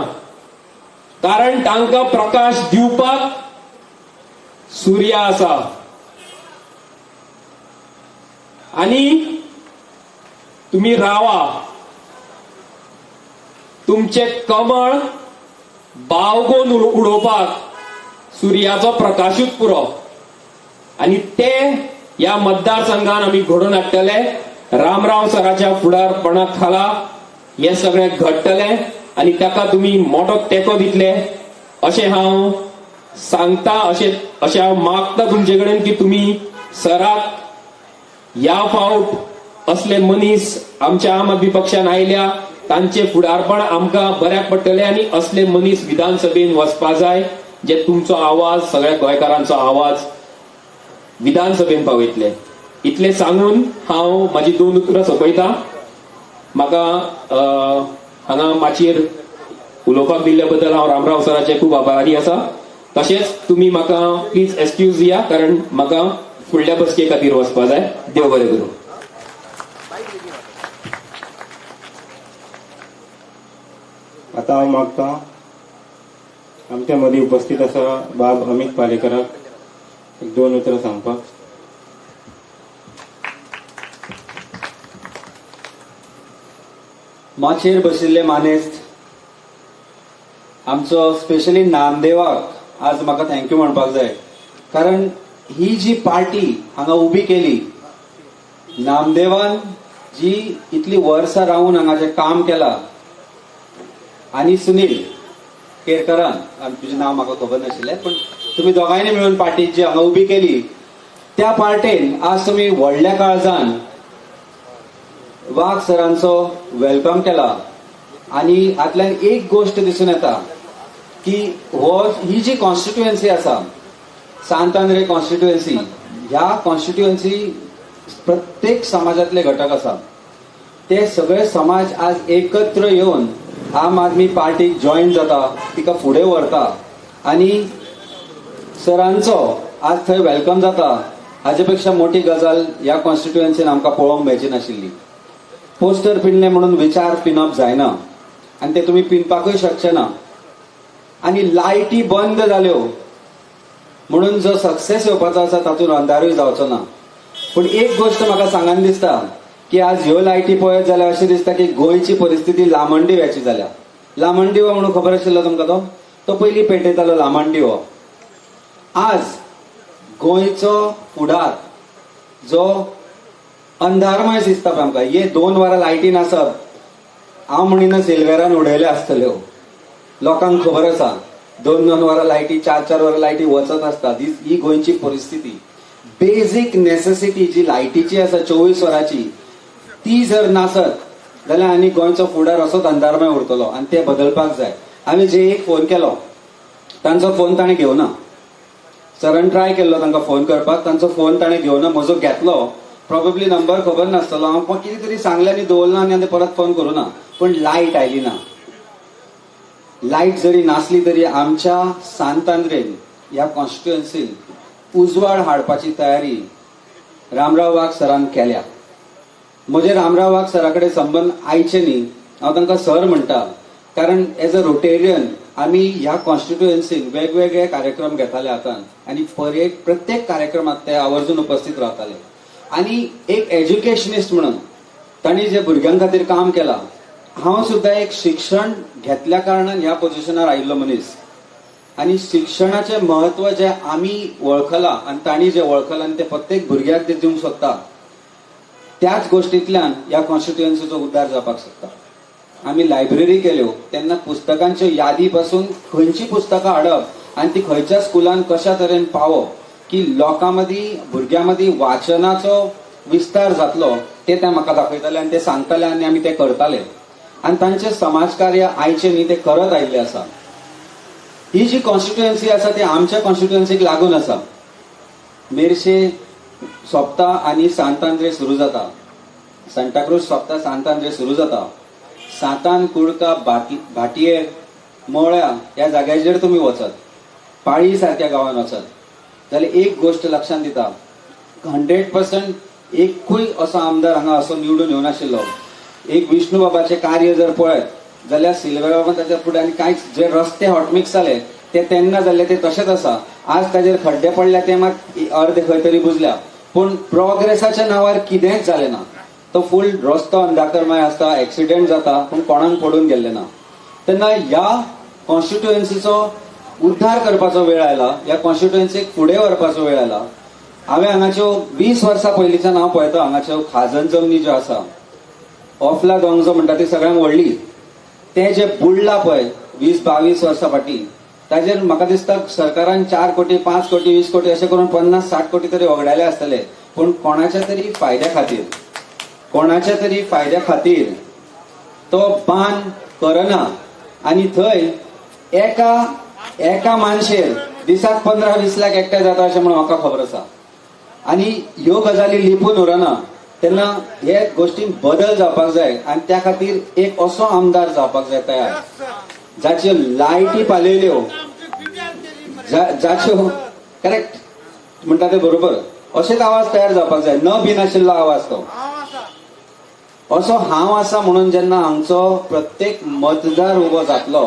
Speaker 4: कारण तांकां प्रकाश दिवपाक सूर्य आसा. आनी तुमी रावा, तुमचे कमळ बावगोन उडोवपाक सुर्याचो प्रकाशूच पुरो. आनी ते ह्या मतदारसंघान आमी घडोवन हाडटले. रामराव सराच्या फुडारपणा खाला हे सगळें घडटलें आनी ताका तुमी मोठो तेंको दितले अशें हांव सांगता, अशें हांव मागता तुमचे कडेन की तुमी सराक ह्या फावट असले मनीस आमच्या आम आदमी पक्षान आयल्या तांचे फुडारपण आमकां बऱ्याक पडटलें आनी असले मनीस विधानसभेन वचपा जाय जे तुमचो आवाज, सगळ्या गोंयकारांचो आवाज विधानसभेन पावयतले. इतलें सांगून हांव म्हाजी दोन उतरां सोंपयता. म्हाका हांगा माचयेर उलोवपाक दिल्ल्या बद्दल हांव रामराव सराचे खूब आभारी आसा. तशेंच तुमी म्हाका प्लीज एक्सक्यूज दिया, कारण म्हाका फुडल्या बसके खातीर वचपा जाय. देव बरें करूं.
Speaker 3: आतां हांव मागता आमच्या मदीं उपस्थित आसा बाब अमित पालेकराक एक दोन उतरां सांगपाक.
Speaker 5: माचयेर बशिल्ले मानेस्त, आमचो स्पेशली नामदेवाक आज म्हाका thank you म्हणपाक जाय, कारण ही जी पार्टी हांगा उबी केली नामदेवान जी इतली वर्सां रावून हांगा जें काम केलां आनी सुनील केरकरान, तुजें नांव म्हाका खबर नाशिल्लें, पूण तुमी दोगांयनी मेळून पार्टी जी हांगा उबी केली त्या पार्टेन आज तुमी व्हडल्या काळजान वाघ सरांचो welcome केला. आनी हातल्यान एक गोश्ट दिसून येता की हो ही जी कॉन्स्टिट्युएन्सी आसा, सांत आंद्रे कॉन्स्टिट्युएन्सी, ह्या कॉन्स्टिट्युएन्सी प्रत्येक समाजातले घटक आसा. ते सगळे समाज आज एकत्र येवन आम आदमी पार्टीक जॉईन जाता, तिका फुडें व्हरता आनी सरांचो आज थंय welcome जाता. हाजे पेक्षा मोठी गजाल ह्या कॉन्स्टिट्युएन्सीन आमकां पळोवंक मेळची नाशिल्ली. पोस्टर पिनले म्हणून विचार पिनप जायना आनी ते तुमी पिनपाकूय शकचे ना. आनी लायटी बंद जाल्यो म्हणून जो सक्सेस येवपाचो आसा तातूंत अंधारूय जावचो ना. पूण एक गोश्ट म्हाका सांगन दिसता की आज ह्यो लायटी पळयत जाल्यार अशें दिसता की गोंयची परिस्थिती लामणदिव्याची जाल्या. लामणदिवो म्हणून खबर आशिल्लो तुमकां? तो तो पयलीं पेटयतालो लामणदिवो. आज गोंयचो फुडार जो अंधारमय दिसता पळय आमकां, हे 2 वरां लायटी नासप, हांव म्हणिना सिल्वेरान उडयले आसतल्यो, लोकांक खबर आसा 2-2 वरां लायटी, 4-4 वरां लायटी वचत आसता. ही गोंयची परिस्थिती. बेजीक नेसेसिटी जी लायटीची आसा 24 वरांची, ती जर नासत जाल्यार आनी गोंयचो फुडार असोच अंधारमय उरतलो आनी ते बदलपाक जाय. हांवें जे एक फोन केलो, तांचो फोन ताणें घेवना. सरान ट्राय केल्लो तांकां फोन करपाक, तांचो फोन ताणें घेवना, म्हजो घेतलो, प्रोबेबली नंबर खबर नासतलो. हांव कितें तरी सांगलें आनी दवरलो आनी परत फोन करूं ना. पूण लायट आयली ना. लायट जरी नासली तरी आमच्या सांत आंद्रेन ह्या कॉन्स्टिट्युएन्सीन उजवाड हाडपाची तयारी रामराव वाघ सरान केल्या. म्हजे रामराव वाघ सरा कडेन संबंद आयचे न्ही, हांव तांकां सर म्हणटा, कारण एज अ रोटेरियन आमी ह्या कॉन्स्टिट्युएन्सीन वेगवेगळे कार्यक्रम घेताले हातान आनी प्रत्येक कार्यक्रमात ते आवर्जून उपस्थित रावताले. आनी एक एज्युकेशनिस्ट म्हणून तांणी जे भुरग्यां खातीर काम केलां, हांव सुद्दां एक शिक्षण घेतल्या कारणान ह्या पोजिशनार आयिल्लो मनीस आनी शिक्षणाचें म्हत्व जें आमी वळखलां आनी तांणी जें वळखलां आनी तें प्रत्येक भुरग्याक ते दिवंक सोदता, त्याच गोश्टींतल्यान ह्या कॉन्स्टिट्युएन्सीचो उद्धार जावपाक शकता. आमी लायब्ररी केल्यो तेन्ना पुस्तकांच्यो यादी पासून खंयची पुस्तकां हाडप आनी ती खंयच्या स्कुलान कशा तरेन पावप की लोकां मदीं भुरग्यां मदीं वाचनाचो विस्तार जातलो, ते ते म्हाका दाखयताले आनी ते सांगताले आनी आमी ते करताले. आनी तांचें समाजकार्य आयचें न्ही, ते करत आयिल्लें आसा. ही जी कॉन्स्टिट्युएन्सी आसा ती आमच्या कॉन्स्टिट्युएन्सीक लागून आसा. मेरशे सोंपता आनी सांत आंद्रे सुरू जाता, सांताक्रूज सोंपता, सांत आंद्रे सुरू जाता. सांतान, कुडका, भाटयेर, मोळ्या ह्या जाग्याचेर तुमी वचत, पाळी सारक्या गांवान वचत जाल्यार एक गोश्ट लक्षांत दिता, 100% एकूय असो आमदार हांगा असो निवडून येवनाशिल्लो. एक विष्णू बाबाचें कार्य जर पळयत जाल्यार सिल्वेर बाबान ताच्या फुडें आनी कांयच, जे रस्ते हॉटमिक्स जाले ते तेन्ना जाल्ले ते तशेंच आसा. आज ताजेर खड्डे पडल्या ते मात अर्दे खंय तरी बुजल्या, पूण प्रोग्रेसाच्या नांवार कितेंच जालें ना. तो फूल रस्तो अंधाकरमय आसता, एक्सिडेंट जाता, पूण कोणाक पडून गेल्ले ना. तेन्ना ह्या कॉन्स्टिट्युएन्सीचो उद्धार करपाचो वेळ आयला, ह्या कॉन्स्टिट्युएन्सीक फुडें व्हरपाचो वेळ आयला. हांवें हांगाच्यो 20 वर्सां पयलींच्यान हांव पळयता, हांगाच्यो खाजन जमनी ज्यो आसा, ऑफला दोंगजो म्हणटा ती सगळ्यांक व्हडली, ते जे बुडला पळय 20-22 वर्सां फाटीं, ताजेर म्हाका दिसता सरकारान 4 कोटी, 5 कोटी, 20 कोटी अशें करून 50-60 कोटी तरी वगडायले आसतले. पूण कोणाच्या तरी फायद्या खातीर, कोणाच्या तरी फायद्या खातीर तो बांद करना आनी थंय एका एका मानशेर दिसाक 15-20 लाख एकठांय जाता अशें म्हणून म्हाका खबर आसा. आनी ह्यो गजाली लिपून उरना, तेन्ना हे गोश्टीन बदल जावपाक जाय आनी त्या खातीर एक असो आमदार जावपाक जाय तयार, जाच्यो लायटी पालयल्यो, जाच्यो करेक्ट म्हणटा ते बरोबर, अशेच आवाज तयार जावपाक जाय, न भिनाशिल्लो आवाज तो असो हांव आसा म्हणून जेन्ना हांगचो प्रत्येक मतदार उबो जातलो,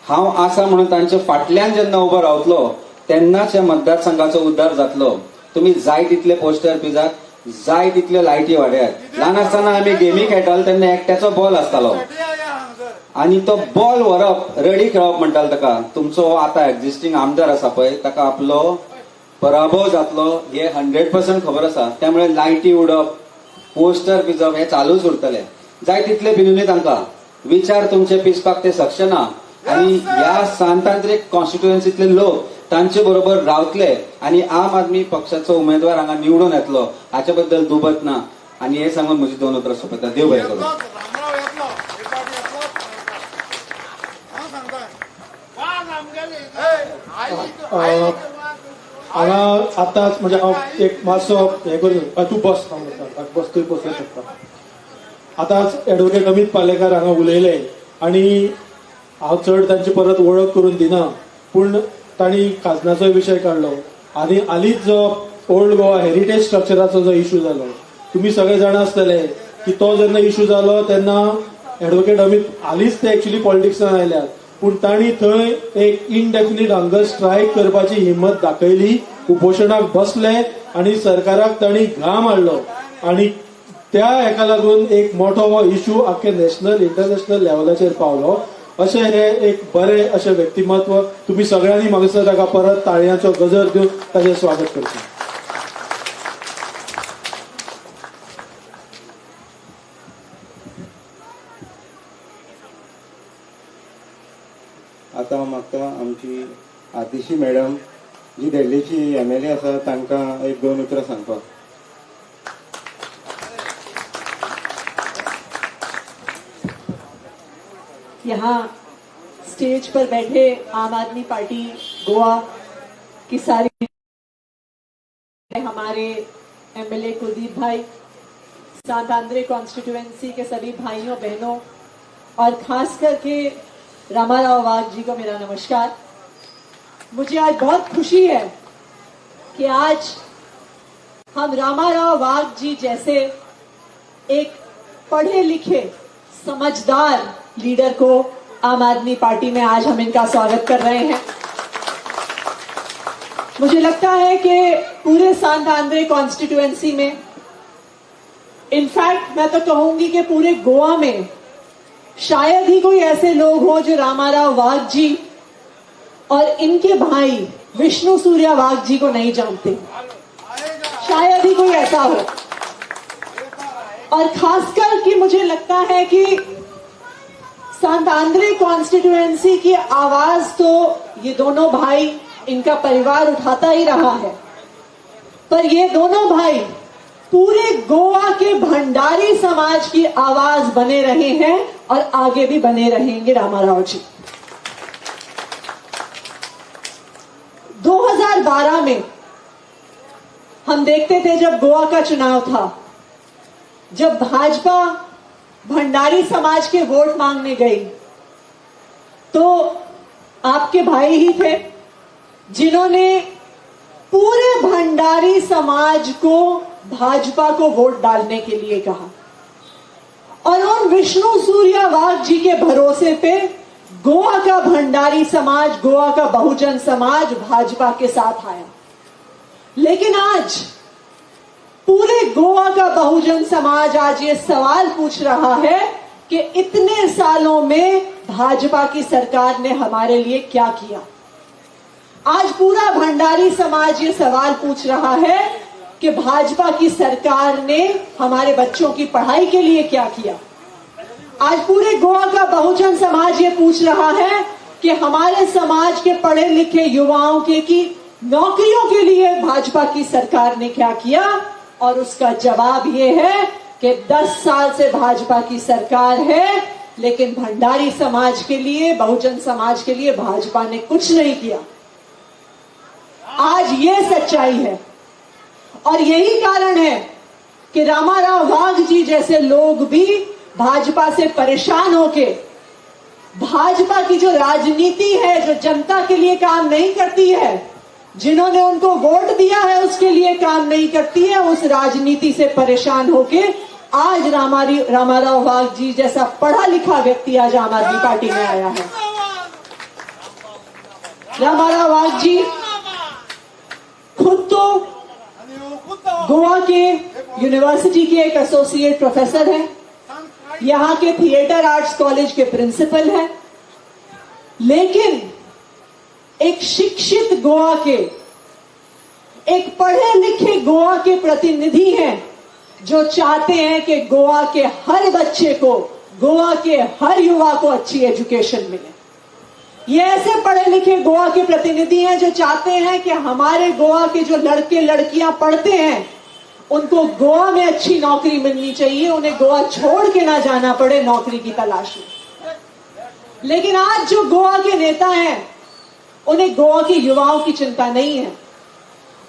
Speaker 5: हांव आसा म्हणून तांच्या फाटल्यान जेन्ना उबो रावतलो, तेन्नाच ह्या मतदारसंघाचो उद्धार जातलो. तुमी जाय तितले पोस्टर पिजात, जाय तितल्यो लायटी वाडयात. ल्हान आसतना आमी गेमी खेळटाले तेन्ना एकट्याचो बॉल आसतालो आनी तो बॉल व्हरप, रडी खेळप म्हणटाले ताका. तुमचो हो आतां एक्झिस्टींग आमदार आसा पळय, ताका आपलो पराभव जातलो हे 100% खबर आसा. त्यामुळे लायटी उडप, पोस्टर पिजप हे चालूच उरतले. जाय तितले भिनुनी तांकां, विचार तुमचे पिसपाक ते सक्षम ना. आनी ह्या सांत आंद्रे कॉन्स्टिट्युएन्सीतले लोक तांचे बरोबर रावतले आनी आम आदमी पक्षाचो उमेदवार हांगा निवडून येतलो हाचे बद्दल दुबत ना. आनी हे सांगून म्हजी दोन उतरां सोंपयता. देव बरें करूं.
Speaker 2: हांगा आतांच म्हणजे हांव एक मातसो हें करून तूं बस, हांव म्हणटा बस, तूं बसूंक शकता. आतांच एडवोकेट अमीत पालेकार हांगा उलयले आनी हांव चड तांची परत वळख करून दिना, पूण तांणी खाजनाचोय विशय काडलो आनी हालींच जो ओल्ड गोवा हेरिटेज स्ट्रक्चराचो जो इशू जालो, तुमी सगळे जाणा आसतले की तो जेन्ना इशू जालो तेन्ना एडवोकेट अमीत हालींच ते एक्चुली पॉलिटिक्सान आयल्यात, पूण तांणी थंय एक इनडेफिनीट हंगर स्ट्रायक करपाची हिंमत दाखयली, उपोशणाक बसले आनी सरकाराक तांणी घाम हाडलो आनी त्या हेका लागून एक मोठो हो इशू आख्खे नॅशनल इंटरनॅशनल लेवलाचेर पावलो. अशें हे एक बरें अशें व्यक्तिमत्व, तुमी सगळ्यांनी म्हाका दिसता ताका परत ताळयांचो गजर दिवन ताचें स्वागत करचें.
Speaker 3: आतां हांव मागता आमची आतिशी मॅडम जी दिल्लीची एमएलए आसा तांकां एक दोन उतरां सांगपाक.
Speaker 6: यहाँ स्टेज पर बैठे आम आदमी पार्टी गोवा की सारी हमारे एमएलए कुलदीप भाई, सांत आंद्रे कॉन्स्टिट्यूएंसी के सभी भाइयों बहनों और खास करके रामाराव वाघ जी को मेरा नमस्कार. मुझे आज बहुत खुशी है कि आज हम रामाराव वाघ जी जैसे एक पढ़े लिखे समझदार लीडर को आम आदमी पार्टी में आज हम इनका स्वागत कर रहे हैं. मुझे लगता है कि पूरे सांत आंद्रे कॉन्स्टिट्यूएंसी में, इनफैक्ट मैं तो कहूंगी कि पूरे गोवा में शायद ही कोई ऐसे लोग हो जो रामाराव वाघ जी और इनके भाई विष्णु सूर्या वाघ जी को नहीं जानते, शायद ही कोई ऐसा हो. और खासकर कि मुझे लगता है कि सांत आंद्रे कॉन्स्टिट्यूएंसी की आवाज तो ये दोनों भाई, इनका परिवार उठाता ही रहा है, पर ये दोनों भाई पूरे गोवा के भंडारी समाज की आवाज बने रहे हैं और आगे भी बने रहेंगे. रामाराव जी 2012 में हम देखते थे जब गोवा का चुनाव था, जब भाजपा भंडारी समाज के वोट मांगने गई तो आपके भाई ही थे जिन्होंने पूरे भंडारी समाज को भाजपा को वोट डालने के लिए कहा और उन विष्णु सूर्या वाघ जी के भरोसे पे गोवा का भंडारी समाज, गोवा का बहुजन समाज भाजपा के साथ आया. लेकिन आज पूरे गोवा का बहुजन समाज आज ये सवाल पूछ रहा है कि इतने सालों में भाजपा की सरकार ने हमारे लिए क्या किया. आज पूरा भंडारी समाज ये सवाल पूछ रहा है कि भाजपा की सरकार ने हमारे बच्चों की पढ़ाई के लिए क्या किया. आज पूरे गोवा का बहुजन समाज ये पूछ रहा है कि हमारे समाज के पढ़े लिखे युवाओं के की नौकरियों के लिए भाजपा की सरकार ने क्या किया. और उसका जवाब ये है कि 10 साल से भाजपा की सरकार है, लेकिन भंडारी समाज के लिए, बहुजन समाज के लिए भाजपा ने कुछ नहीं किया. आज ये सच्चाई है और यही कारण है कि रामाराव वाघ जी जैसे लोग भी भाजपा से परेशान होके, भाजपा की जो राजनीति है जो जनता के लिए काम नहीं करती है, जिन्होंने उनको वोट दिया है उसके लिए काम नहीं करती है, उस राजनीति से परेशान होके आज रामाराव वाघ जी जैसा पढ़ा लिखा व्यक्ति आज आम आदमी पार्टी में आया है. रामाराव वाघ जी खुद तो गोवा के यूनिवर्सिटी के एक एसोसिएट प्रोफेसर हैं, यहाँ के थिएटर आर्ट्स कॉलेज के प्रिंसिपल हैं, लेकिन एक शिक्षित गोवा के, एक पढ़े लिखे गोवा के प्रतिनिधि हैं जो चाहते हैं कि गोवा के हर बच्चे को, गोवा के हर युवा को अच्छी एजुकेशन मिले। ये ऐसे पढ़े लिखे गोवा के प्रतिनिधि हैं जो चाहते हैं कि हमारे गोवा के जो लड़के लड़कियां पढ़ते हैं उनको गोवा में अच्छी नौकरी मिलनी चाहिए, उन्हें गोवा छोड़ के ना जाना पड़े नौकरी की तलाश में। लेकिन आज जो गोवा के नेता हैं उन्हें गोवा के युवाओं की चिंता नहीं है,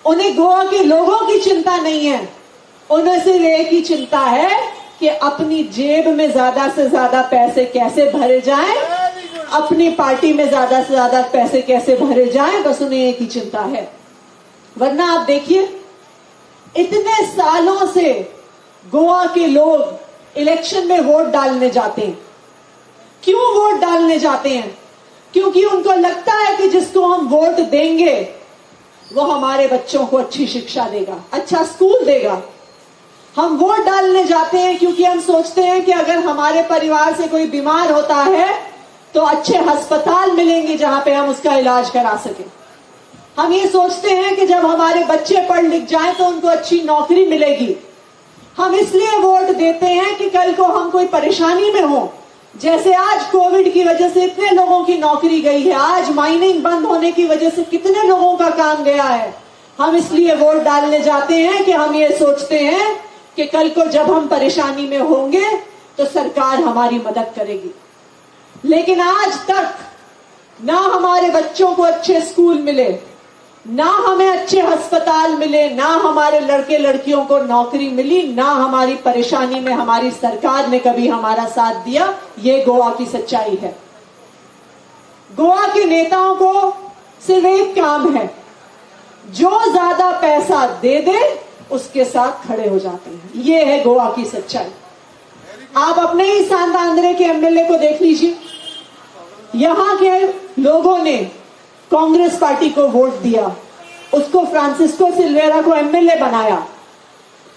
Speaker 6: उन्हें गोवा के लोगों की चिंता नहीं है, उन्हें सिर्फ एक ही चिंता है कि अपनी जेब में ज्यादा से ज्यादा पैसे कैसे भरे जाएं, अपनी पार्टी में ज्यादा से ज्यादा पैसे कैसे भरे जाएं, बस उन्हें एक ही चिंता है। वरना आप देखिए, इतने सालों से गोवा के लोग इलेक्शन में वोट डालने जाते हैं। क्यों वोट डालने जाते हैं? क्योंकि उनको लगता है कि जिसको हम वोट देंगे वो हमारे बच्चों को अच्छी शिक्षा देगा, अच्छा स्कूल देगा। हम वोट डालने जाते हैं क्योंकि हम सोचते हैं कि अगर हमारे परिवार से कोई बीमार होता है तो अच्छे अस्पताल मिलेंगे जहां पे हम उसका इलाज करा सकें। हम ये सोचते हैं कि जब हमारे बच्चे पढ़ लिख जाएं तो उनको अच्छी नौकरी मिलेगी। हम इसलिए वोट देते हैं कि कल को हम कोई परेशानी में हो, जैसे आज कोविड की वजह से इतने लोगों की नौकरी गई है, आज माइनिंग बंद होने की वजह से कितने लोगों का काम गया है। हम इसलिए वोट डालने जाते हैं कि हम ये सोचते हैं कि कल को जब हम परेशानी में होंगे तो सरकार हमारी मदद करेगी। लेकिन आज तक ना हमारे बच्चों को अच्छे स्कूल मिले, ना हमें अच्छे अस्पताल मिले, ना हमारे लड़के लड़कियों को नौकरी मिली, ना हमारी परेशानी में हमारी सरकार ने कभी हमारा साथ दिया। ये गोवा की सच्चाई है। गोवा के नेताओं को सिर्फ एक काम है, जो ज्यादा पैसा दे दे उसके साथ खड़े हो जाते हैं। ये है गोवा की सच्चाई। आप अपने ही सांत आंद्रे के एमएलए को देख लीजिए। यहां के लोगों ने कांग्रेस पार्टी को वोट दिया, उसको फ्रांसिस्को सिल्वेरा को एमएलए बनाया।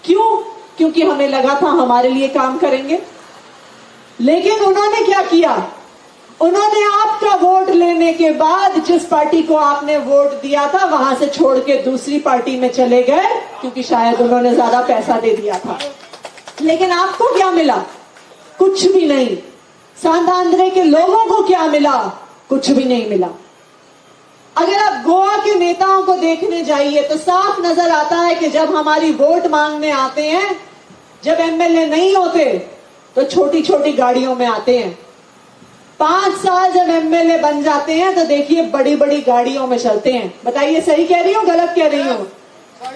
Speaker 6: क्यों? क्योंकि हमें लगा था हमारे लिए काम करेंगे। लेकिन उन्होंने क्या किया? उन्होंने आपका वोट लेने के बाद जिस पार्टी को आपने वोट दिया था वहां से छोड़ के दूसरी पार्टी में चले गए, क्योंकि शायद उन्होंने ज्यादा पैसा दे दिया था। लेकिन आपको क्या मिला? कुछ भी नहीं। सांत आंद्रे के लोगों को क्या मिला? कुछ भी नहीं मिला। अगर आप गोवा के नेताओं को देखने जाइए तो साफ नजर आता है कि जब हमारी वोट मांगने आते हैं, जब एमएलए नहीं होते तो छोटी छोटी गाड़ियों में आते हैं। 5 साल जब एमएलए बन जाते हैं तो देखिए बड़ी बड़ी गाड़ियों में चलते हैं। बताइए सही कह रही हूँ गलत कह रही हूँ?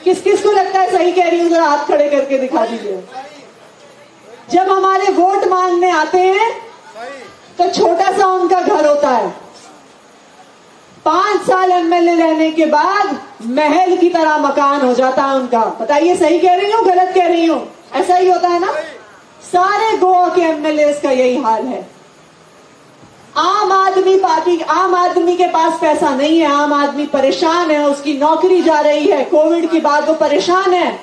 Speaker 6: किस किस को लगता है सही कह रही हूँ? जरा हाथ खड़े करके दिखा दीजिए। जब हमारे वोट मांगने आते हैं तो छोटा सा उनका घर होता है। 5 साल एमएलए रहने के बाद महल की तरह मकान हो जाता है उनका। बताइए सही कह रही हूँ गलत कह रही हूँ? ऐसा ही होता है ना? सारे गोवा के एमएलए का यही हाल है। आम आदमी पार्टी, आम आदमी के पास पैसा नहीं है, आम आदमी परेशान है, उसकी नौकरी जा रही है, कोविड के बाद वो परेशान है,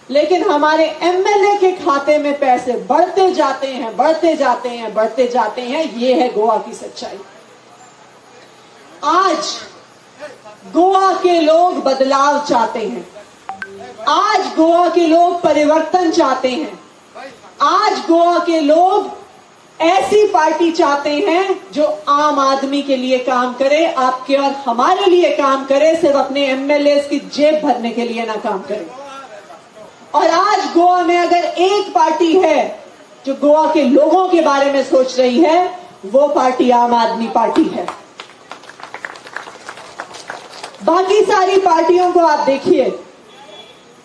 Speaker 6: लेकिन हमारे एमएलए के खाते में पैसे बढ़ते जाते हैं, बढ़ते जाते हैं, बढ़ते जाते हैं। ये है गोवा की सच्चाई। आज गोवा के लोग बदलाव चाहते हैं, आज गोवा के लोग परिवर्तन चाहते हैं, आज गोवा के लोग ऐसी पार्टी चाहते हैं जो आम आदमी के लिए काम करे, आपके और हमारे लिए काम करे, सिर्फ अपने एमएलए की जेब भरने के लिए ना काम करे। और आज गोवा में अगर एक पार्टी है जो गोवा के लोगों के बारे में सोच रही है, वो पार्टी आम आदमी पार्टी है। बाकी सारी पार्टियों को आप देखिए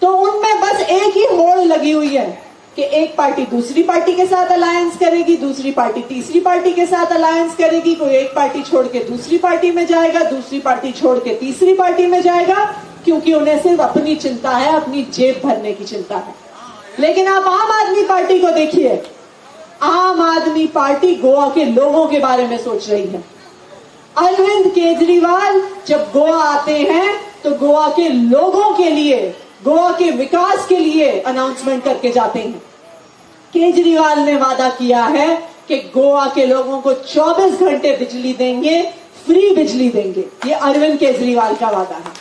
Speaker 6: तो उनमें बस एक ही होड़ लगी हुई है कि एक पार्टी दूसरी पार्टी के साथ अलायंस करेगी, दूसरी पार्टी तीसरी पार्टी के साथ अलायंस करेगी, कोई एक पार्टी छोड़ के दूसरी पार्टी में जाएगा, दूसरी पार्टी छोड़ के तीसरी पार्टी में जाएगा, क्योंकि उन्हें सिर्फ अपनी चिंता है, अपनी जेब भरने की चिंता है। लेकिन आप आम आदमी पार्टी को देखिए, आम आदमी पार्टी गोवा के लोगों के बारे में सोच रही है। अरविंद केजरीवाल जब गोवा आते हैं तो गोवा के लोगों के लिए, गोवा के विकास के लिए अनाउंसमेंट करके जाते हैं। केजरीवाल ने वादा किया है कि गोवा के लोगों को 24 घंटे बिजली देंगे, फ्री बिजली देंगे। ये अरविंद केजरीवाल का वादा है।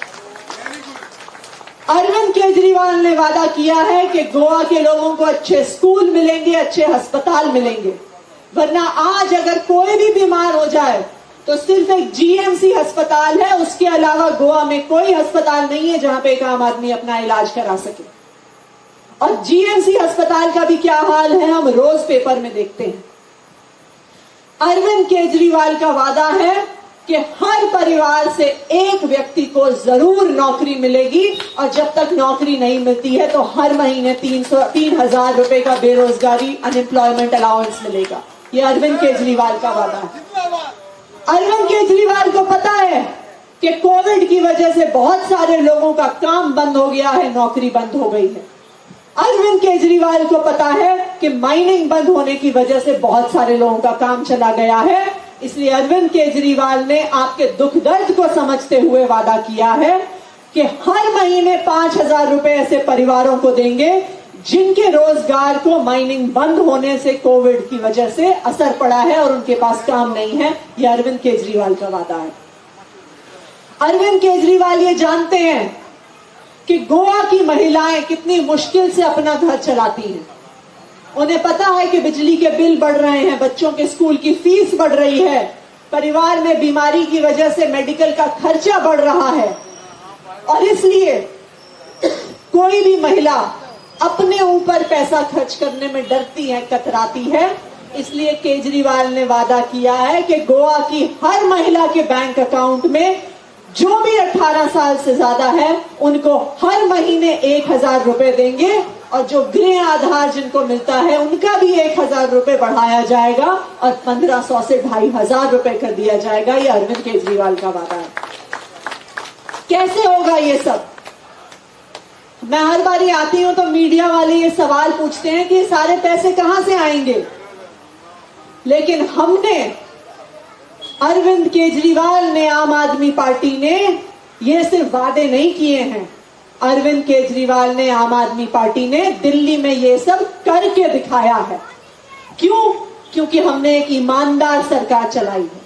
Speaker 6: अरविंद केजरीवाल ने वादा किया है कि गोवा के लोगों को अच्छे स्कूल मिलेंगे, अच्छे अस्पताल मिलेंगे। वरना आज अगर कोई भी बीमार हो जाए तो सिर्फ एक जीएमसी अस्पताल है, उसके अलावा गोवा में कोई अस्पताल नहीं है जहां पे एक आम आदमी अपना इलाज करा सके। और जीएमसी अस्पताल का भी क्या हाल है हम रोज पेपर में देखते हैं। अरविंद केजरीवाल का वादा है कि हर परिवार से एक व्यक्ति को जरूर नौकरी मिलेगी, और जब तक नौकरी नहीं मिलती है तो हर महीने 3,000 रुपए का बेरोजगारी अनएम्प्लॉयमेंट अलाउंस मिलेगा। ये अरविंद केजरीवाल का वादा है। अरविंद केजरीवाल को पता है कि कोविड की वजह से बहुत सारे लोगों का काम बंद हो गया है, नौकरी बंद हो गई है। अरविंद केजरीवाल को पता है कि माइनिंग बंद होने की वजह से बहुत सारे लोगों का काम चला गया है। इसलिए अरविंद केजरीवाल ने आपके दुख दर्द को समझते हुए वादा किया है कि हर महीने 5,000 रुपए ऐसे परिवारों को देंगे जिनके रोजगार को माइनिंग बंद होने से, कोविड की वजह से असर पड़ा है और उनके पास काम नहीं है। यह अरविंद केजरीवाल का वादा है। अरविंद केजरीवाल ये जानते हैं कि गोवा की महिलाएं कितनी मुश्किल से अपना घर चलाती हैं। उन्हें पता है कि बिजली के बिल बढ़ रहे हैं, बच्चों के स्कूल की फीस बढ़ रही है, परिवार में बीमारी की वजह से मेडिकल का खर्चा बढ़ रहा है, और इसलिए कोई भी महिला अपने ऊपर पैसा खर्च करने में डरती है, कतराती है। इसलिए केजरीवाल ने वादा किया है कि गोवा की हर महिला के बैंक अकाउंट में जो भी 18 साल से ज्यादा है उनको हर महीने 1,000 रुपए देंगे, और जो गृह आधार जिनको मिलता है उनका भी 1,000 रुपए बढ़ाया जाएगा और 1,500 से 2,500 रुपए कर दिया जाएगा। ये अरविंद केजरीवाल का वादा है। कैसे होगा ये सब? मैं हर बारी आती हूं तो मीडिया वाले ये सवाल पूछते हैं कि ये सारे पैसे कहां से आएंगे, लेकिन हमने, अरविंद केजरीवाल ने, आम आदमी पार्टी ने ये सिर्फ वादे नहीं किए हैं। अरविंद केजरीवाल ने, आम आदमी पार्टी ने दिल्ली में ये सब करके दिखाया है। क्यों? क्योंकि हमने एक ईमानदार सरकार चलाई है।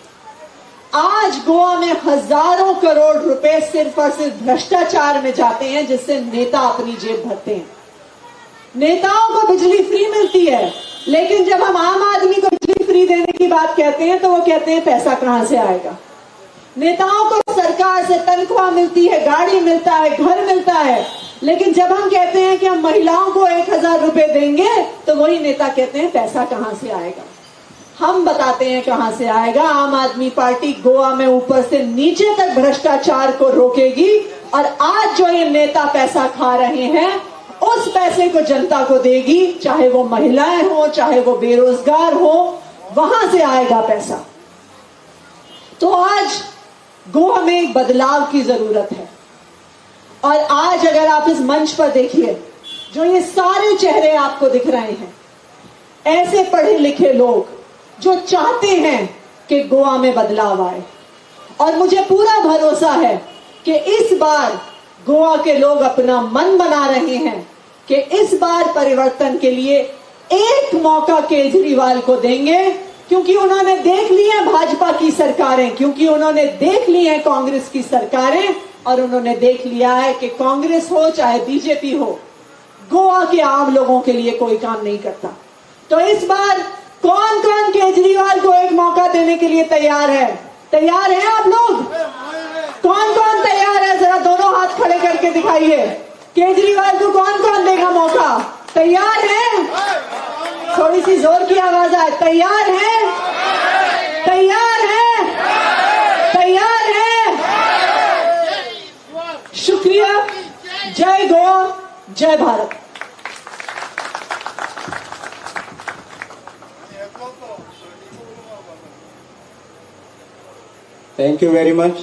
Speaker 6: आज गोवा में हजारों करोड़ रुपए सिर्फ और सिर्फ भ्रष्टाचार में जाते हैं, जिससे नेता अपनी जेब भरते हैं। नेताओं को बिजली फ्री मिलती है, लेकिन जब हम आम आदमी को बिजली फ्री देने की बात कहते हैं तो वो कहते हैं पैसा कहां से आएगा। नेताओं को सरकार से तनख्वाह मिलती है, गाड़ी मिलता है, घर मिलता है, लेकिन जब हम कहते हैं कि हम महिलाओं को 1,000 रुपए देंगे तो वही नेता कहते हैं पैसा कहां से आएगा। हम बताते हैं कहां से आएगा। आम आदमी पार्टी गोवा में ऊपर से नीचे तक भ्रष्टाचार को रोकेगी, और आज जो ये नेता पैसा खा रहे हैं उस पैसे को जनता को देगी, चाहे वो महिलाएं हो, चाहे वो बेरोजगार हो, वहां से आएगा पैसा। तो आज गोवा में एक बदलाव की जरूरत है। और आज अगर आप इस मंच पर देखिए, जो ये सारे चेहरे आपको दिख रहे हैं, ऐसे पढ़े लिखे लोग जो चाहते हैं कि गोवा में बदलाव आए, और मुझे पूरा भरोसा है कि इस बार गोवा के लोग अपना मन बना रहे हैं कि इस बार परिवर्तन के लिए एक मौका केजरीवाल को देंगे, क्योंकि उन्होंने देख ली है भाजपा की सरकारें, क्योंकि उन्होंने देख ली है कांग्रेस की सरकारें, और उन्होंने देख लिया है कि कांग्रेस हो चाहे बीजेपी हो, गोवा के आम लोगों के लिए कोई काम नहीं करता। तो इस बार कौन कौन केजरीवाल को एक मौका देने के लिए तैयार है? तैयार हैं आप लोग? कौन कौन तैयार है? जरा दोनों हाथ खड़े करके दिखाइए। केजरीवाल को कौन कौन देगा मौका? तैयार है? थोड़ी सी जोर की आवाज आए। तैयार है? तैयार है? तैयार है? शुक्रिया। जय गोवा, जय Bharat.
Speaker 3: Thank you very much.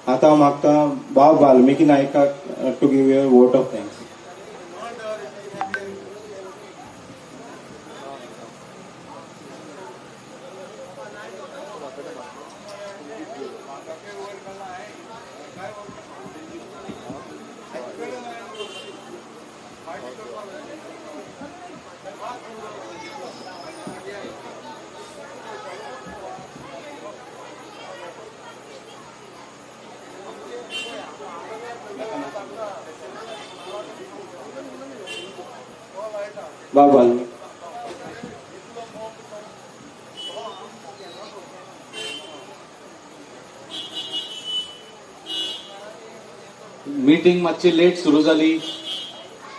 Speaker 3: आता हांव मागता बाब वाल्मिकी नायकाक to give your vote of thanks. बाबान.
Speaker 2: मीटिंग मातशी लेट सुरू जाली.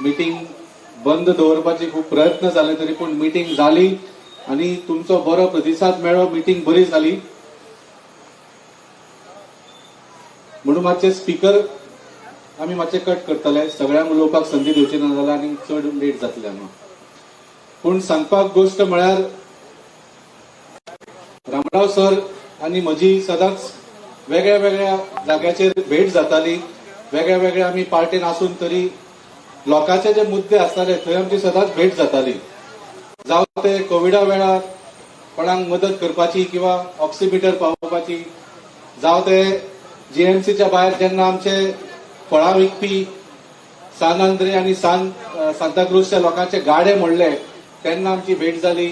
Speaker 2: मीटिंग बंद दवरपाचे खूब प्रयत्न जाले तरी पूण मीटिंग जाली आनी तुमचो बरो प्रतिसाद मेळ्ळो. मीटिंग बरी जाली म्हणून मातशे स्पीकर आमी मातशे कट करतले. सगळ्यांक उलोवपाक संदी दिवची ना जाल्यार आनी चड लेट जातले आमकां. पूण सांगपाक गोश्ट म्हळ्यार रामराव सर आनी म्हजी सदांच वेगळ्या वेगळ्या जाग्याचेर भेट जाताली. वेगळ्या वेगळ्या आमी पार्टेन आसून तरी लोकांचे जे मुद्दे आसताले थंय आमची सदांच भेट जाताली. जावं ते कोविडा वेळार कोणाक मदत करपाची किंवा ऑक्सिमिटर पावोवपाची, जावं ते जीएमसीच्या भायर जेन्ना आमचे फळां विकपी सान आंद्रे आनी सांताक्रूजच्या लोकांचे गाडे मोडले तेन्ना आमची भेट जाली.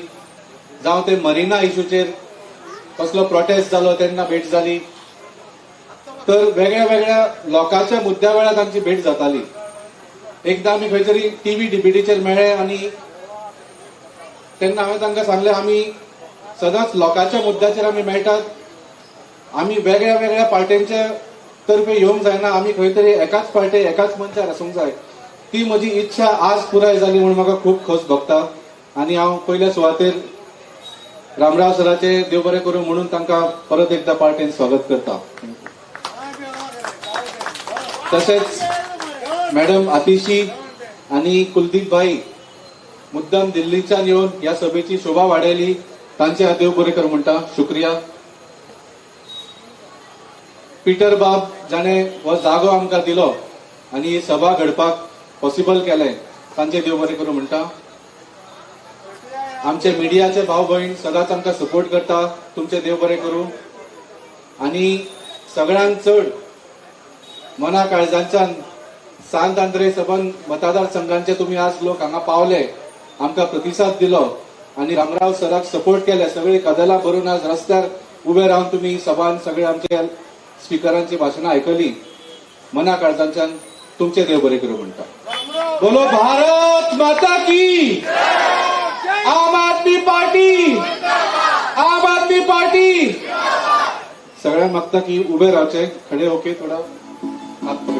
Speaker 2: जावं ते मरिना इशूचेर कसलो प्रोटेस्ट जालो तेन्ना भेट जाली. तर वेगळ्या वेगळ्या लोकांच्या मुद्द्या वेळार आमची भेट जाताली. एकदां आमी खंय तरी टीव्ही डिबेटीचेर मेळ्ळे आनी तेन्ना हांवें तांकां सांगलें आमी सदांच लोकांच्या मुद्द्याचेर आमी मेळटात. आमी वेगळ्या वेगळ्या पार्ट्यांच्या तर्फे येवंक जायना. आमी खंय तरी एकाच पार्टे एकाच मंचार आसूंक जाय. ती म्हजी इच्छा आज पुराय जाली म्हणून म्हाका खूब खोस भोगता आनी हांव पयल्या सुवातेर रामराव सराचे देव बरें करूं म्हणून तांकां परत एकदां पार्टेन स्वागत करता. तशेंच मॅडम आतिशी आनी कुलदीप भाई मुद्दाम दिल्लीच्यान येवन ह्या सभेची शोभा वाडयली. तांचे हांव देव बरें करूं म्हणटा. शुक्रिया. पिटर बाब जाणे हो जागो आमकां दिलो आनी ही सभा घडपाक पॉसिबल केलें तांचे देव बरें करूं म्हणटा. आमचे मिडियाचे भाव भयण सदांच आमकां सपोर्ट करता. तुमचे देव बरें करूं. आनी सगळ्यांत चड मना काळजांच्यान सांत आंद्रे सबंद मतदारसंघांचे तुमी आज लोक हांगा पावले, आमकां प्रतिसाद दिलो आनी रामराव सराक सपोर्ट केले. सगळी कदलां भरून आज रस्त्यार उबे रावन तुमी सभान सगळे आमचे स्पिकरांची भाशणां आयकली. मना काळजांच्यान तुमचे देव बरें करूं म्हणटा. बोलो भारत माता की. आम आदमी पार्टी, आम आदमी पार्टी. सगळ्यांक मागता की उबे रावचे, खडे होके थोडा हात.